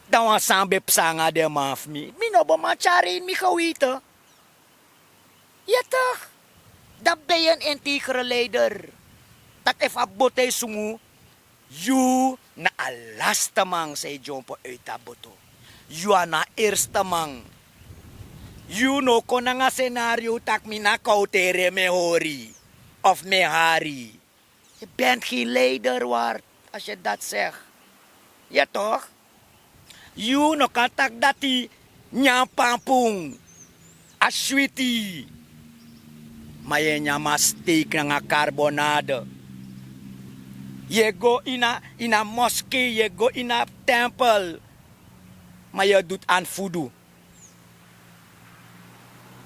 dan wan sani ben psa nanga den man fu mi, mi no bo man tyari ini mi geweten. Ya toch? Dan ben yu en integere leider. Tak' efu a boto e sungu, yu na a laste man san e dyompo uiti a boto. Yu a no a erste man. Yu no kon nanga senario tak' mi na kowtere mi e hori of mi e hari. Yu bent gen leider ward, asi yu dati segi. Ya toch? Yu no kan taki dati nyan pampun a switi, ma yu e nyan mi a steik nanga karbonade. Yu e go ini a moskee, yu e go ini a tempel, ma yu e dutu ani fudu.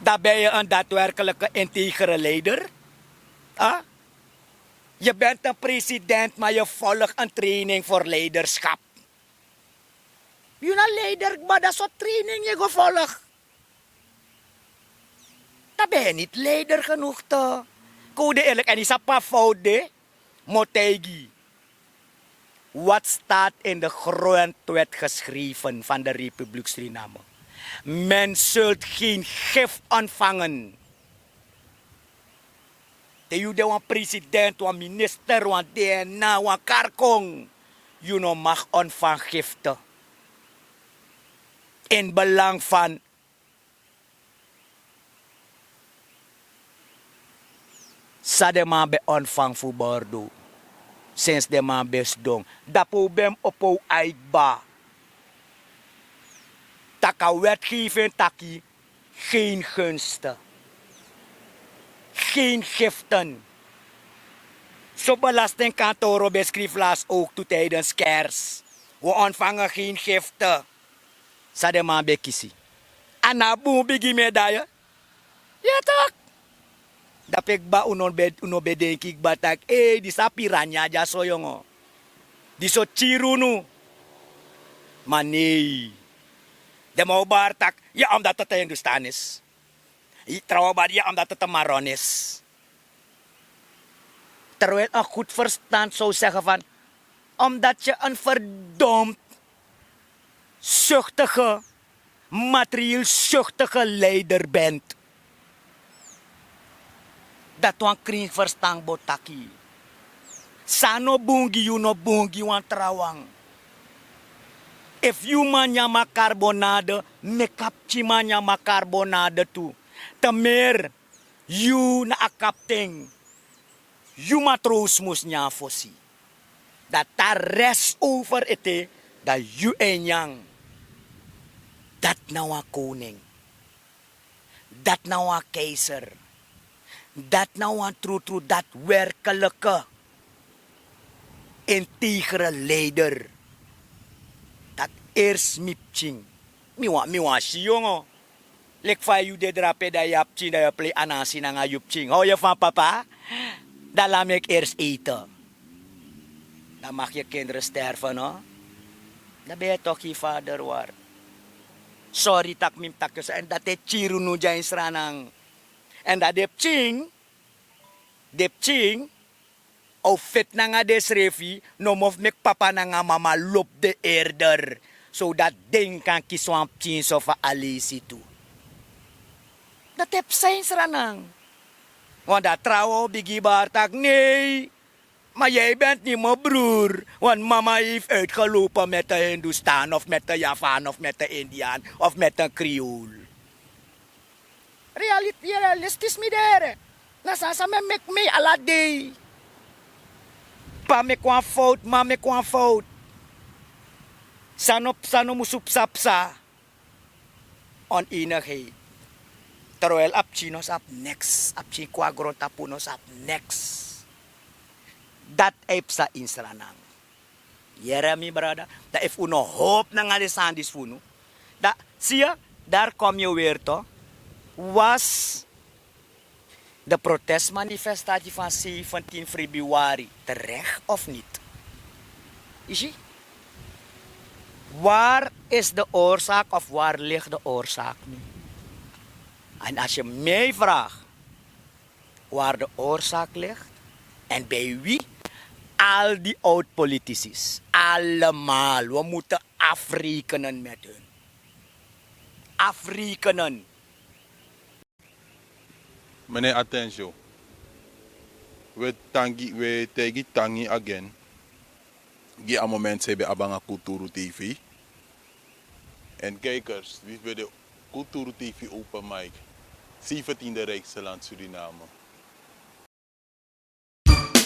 Dan ben yu en daadwerkelike integere leider. Yu bent en president ma yu volg en training for leiderskap. Yu na leider kba dan sortu training yu go volg? Dan ben yu niti leider genoeg te. Kowde eerlik èn yu sabi fa a fout de. Mi o taigi yu. Wat staat in de grondwet geschreven van de republiek suriname? Men zult gen gift ontvangen. Te yu de wan president, wan minister, wan dna, wan karkong, yu no mag ontvangen gifte. In belang fan san den man ben ontfangi fu bordo, sensi den man ben sidon. Dapu un ben mus opo un ai kba. Tak' a wetgeving taki: geen gunsten, geen giften. So belastingkantoro ben skrifi lasi ook tu tijdens kers: we ontvangen geen giften. San den man ben kisi? A no a bun bigi medaille? Ya tok. Dape kba, un no ben, un no ben denki kba taki: ei, disi a piranha dya so yongo, disi o kiri unu. Ma nee. Den man o bari taki: ya, omdat het Hindustanis. Trawan o bari: ya, omdat het Maronis. Terwijl een goed verstand zou zeggen van: omdat je een verdomd zuchtige, materieel zuchtige leider bent. Dati wan krin verstand bo taki. San no bun gi yu, no bun gi wan trawan. Efu yu man nyan makarbonade, meki a pikin man nyan makarbonade tu. Te meer yu na a kapten, yu matroos mus nyan fosi. Dan te a rest over ete, dan yu e nyan. Dati na wan koning. Dati na wan keizer. Dati na wan trutru, daadwerkelijke, integere leider. Dati eerst mi pikin. Mi wani, mi wani si yu, yongo. Leki fa yu de drape, dan yu abi pikin, dan yu e plei anansi nanga yu pikin. Hou je van papa? Dan laat meki eerst eten. Dan mag je kinderen sterven, no? Dan ben je toch geen vader waard. Sorry, taki mi mus taki so. En dati e kiri unu dya ini Sranan. En dan den pikin, den pikin o feti nanga densrefi, nomo fu meki papa nanga mama lobi den eerder, zodat den kan kisi wan pikin so fu a leisi tu. Dati e psa ini Sranan. Want dan trawan o bigin bari taki: nee, maar jij bent niet mijn broer, want mama heeft uitgelopen met een Hindustan of met een Javaan of met een Indiaan of met een Creool. Realit-, realistis mi de. Na sani san mi e meki mi ala dei. Pa meki wan fout, ma meki wan fout. San no, san no musu psa, psa. Oneenigheid. Terwijl a pikin no sabi niks. A pikin kon na grontapu, no sabi niks. Dati e psa ini Sranan. Yere mi, brada. Dan efu un no howpu nanga den sani disi fu unu, dan, zie je, daar kom je weer toch. Was de protestmanifestatie van zeventien februari terecht of niet? Yu si? Waar is de oorzaak of waar ligt de oorzaak nu? En als je mij vraagt, waar de oorzaak ligt en bij wie, al die oud-politici, allemaal, we moeten afrekenen met hun. Afrekenen. Meneer Atensio, we tangi, we taigi tangi again. Gi a moment san yu ben abi nanga Kulturu T V. En kijkers, wi ben de Kulturu T V Open Mic, zeventiende rijkste land Suriname.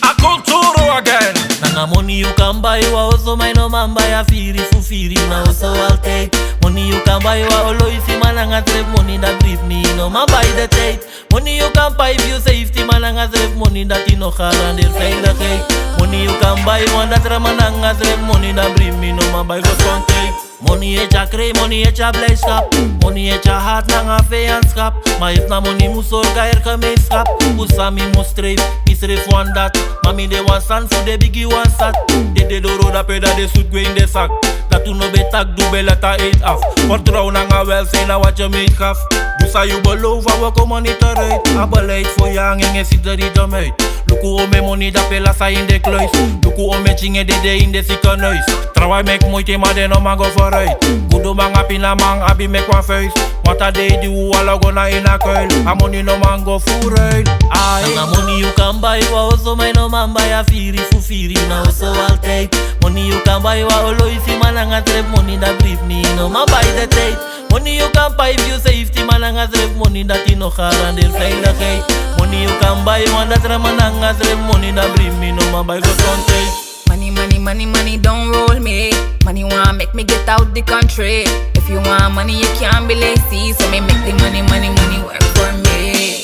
A Kulturu again. Nanga money you can buy wan oso, ma yu no man buy a firi fu firi na oso altijd. Money you can buy wan oloisi, ma nanga srefi money dati bribi mi, yu no man buy de tijd. Money you can buy fu yu safety, ma nanga srefi money dati no garandeer veiligheid. Money you can buy wan datra, ma nanga srefi money dati bribi mi, no man buy gezondheid. Money e tyari krei, money e tyari blijdschap. Money e tyari haat nanga vijandschap. Ma efu na money mus sorgu a heri gemeenschap. Fu san mi mus streef, mi srefi wani dati. Ma mi de wan sani fu den bigi wan sat. Den dede doro dape, dan den sutu gwe ini den zak. Dati un no ben taki, du ben laat a eet af. Vertrouwen nanga welzijn na wat je meet gaf. Du san yu beloof, a woko money teruit. A beleid fu yu nanga en e si de ridem uit. Luku ome moni dape lasa in de kluis. Luku ome chinge dede in de sikenuis. Trawan meki moiti ma den no man go vooruit. Guduman a pinaman abi meki wan vuis. Want a dei di un ala go na ini a kuil. A moni no man go vooruit. Ai. Nanga moni yu kan bai wan oso, ma yu no man bai a firi fu firi na oso altijd. Moni yu kan bai wan olo isi, ma nanga srefi moni, dan believe me, no man bai de tijd. Moni yu kan pai fu yu safety, ma nanga srefi moni dati no garandeer veiligheid. Moni yu kan bai wan datra, ma nanga srefi moni, dan believe me, no man bai gezondheid. Money, money, money, money don't roll me. Money wan make me get out the country. If you want money, you can't be lazy. So me make the money, money, money work for me.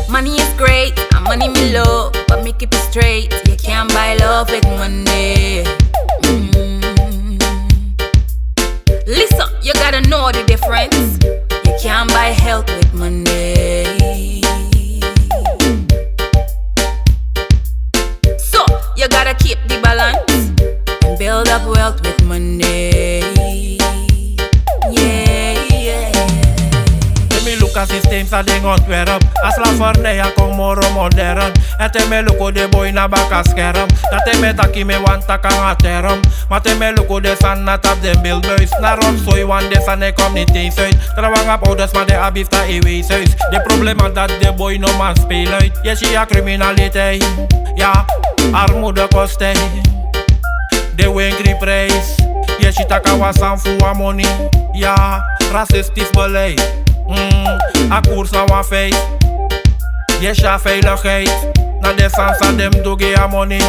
Money is great, and money me love, but me keep it straight. You can't buy love with money. Mm. Listen, you gotta know the difference. You can't buy health with money. So, you gotta keep the balance and build up wealth with money. Yeah, yeah. Te mi luku a systeem san den ontwerp, a slavernij a kon moro modern. En te mi luku den boi na baka scherm, dan te mi taki mi wani taki nanga term. Ma te mi luku den sani na tapu den beeldbuis, na rotzooi, want den sani e kon niti uit. Trawan abi ouders ma den abi fu tan e wees uit. Den problema dati den boi no man speel uit. Yu e si a criminaliteit, ya, armoede kosten, den wenkri prijs. Yu e si taki a wan sani fu wan moni, ya, racistisch beleid. Mm, a koers na wan feit. Yu e si a veiligheid, na den sani san den mus du gi a moni.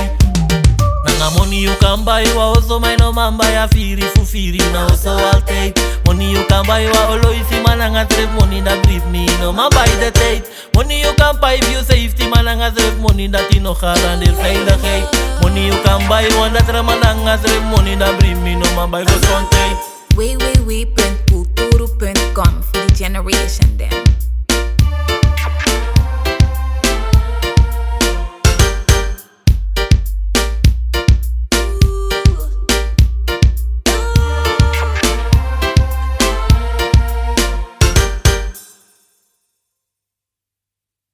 Nanga moni yu kan bai wan oso, ma yu no man bai a firi fu firi na oso altijd. Moni yu kan bai wan olo isi, ma nanga srefi moni, dan believe me, no man bai de tijd. Moni yu kan pai fu yu safety, ma nanga srefi moni dati no garandeer veiligheid. Moni yu kan bai wan datra, ma nanga srefi moni, dan believe me, no man bai gezondheid. W W W punt kulturu punt com for the generation dem.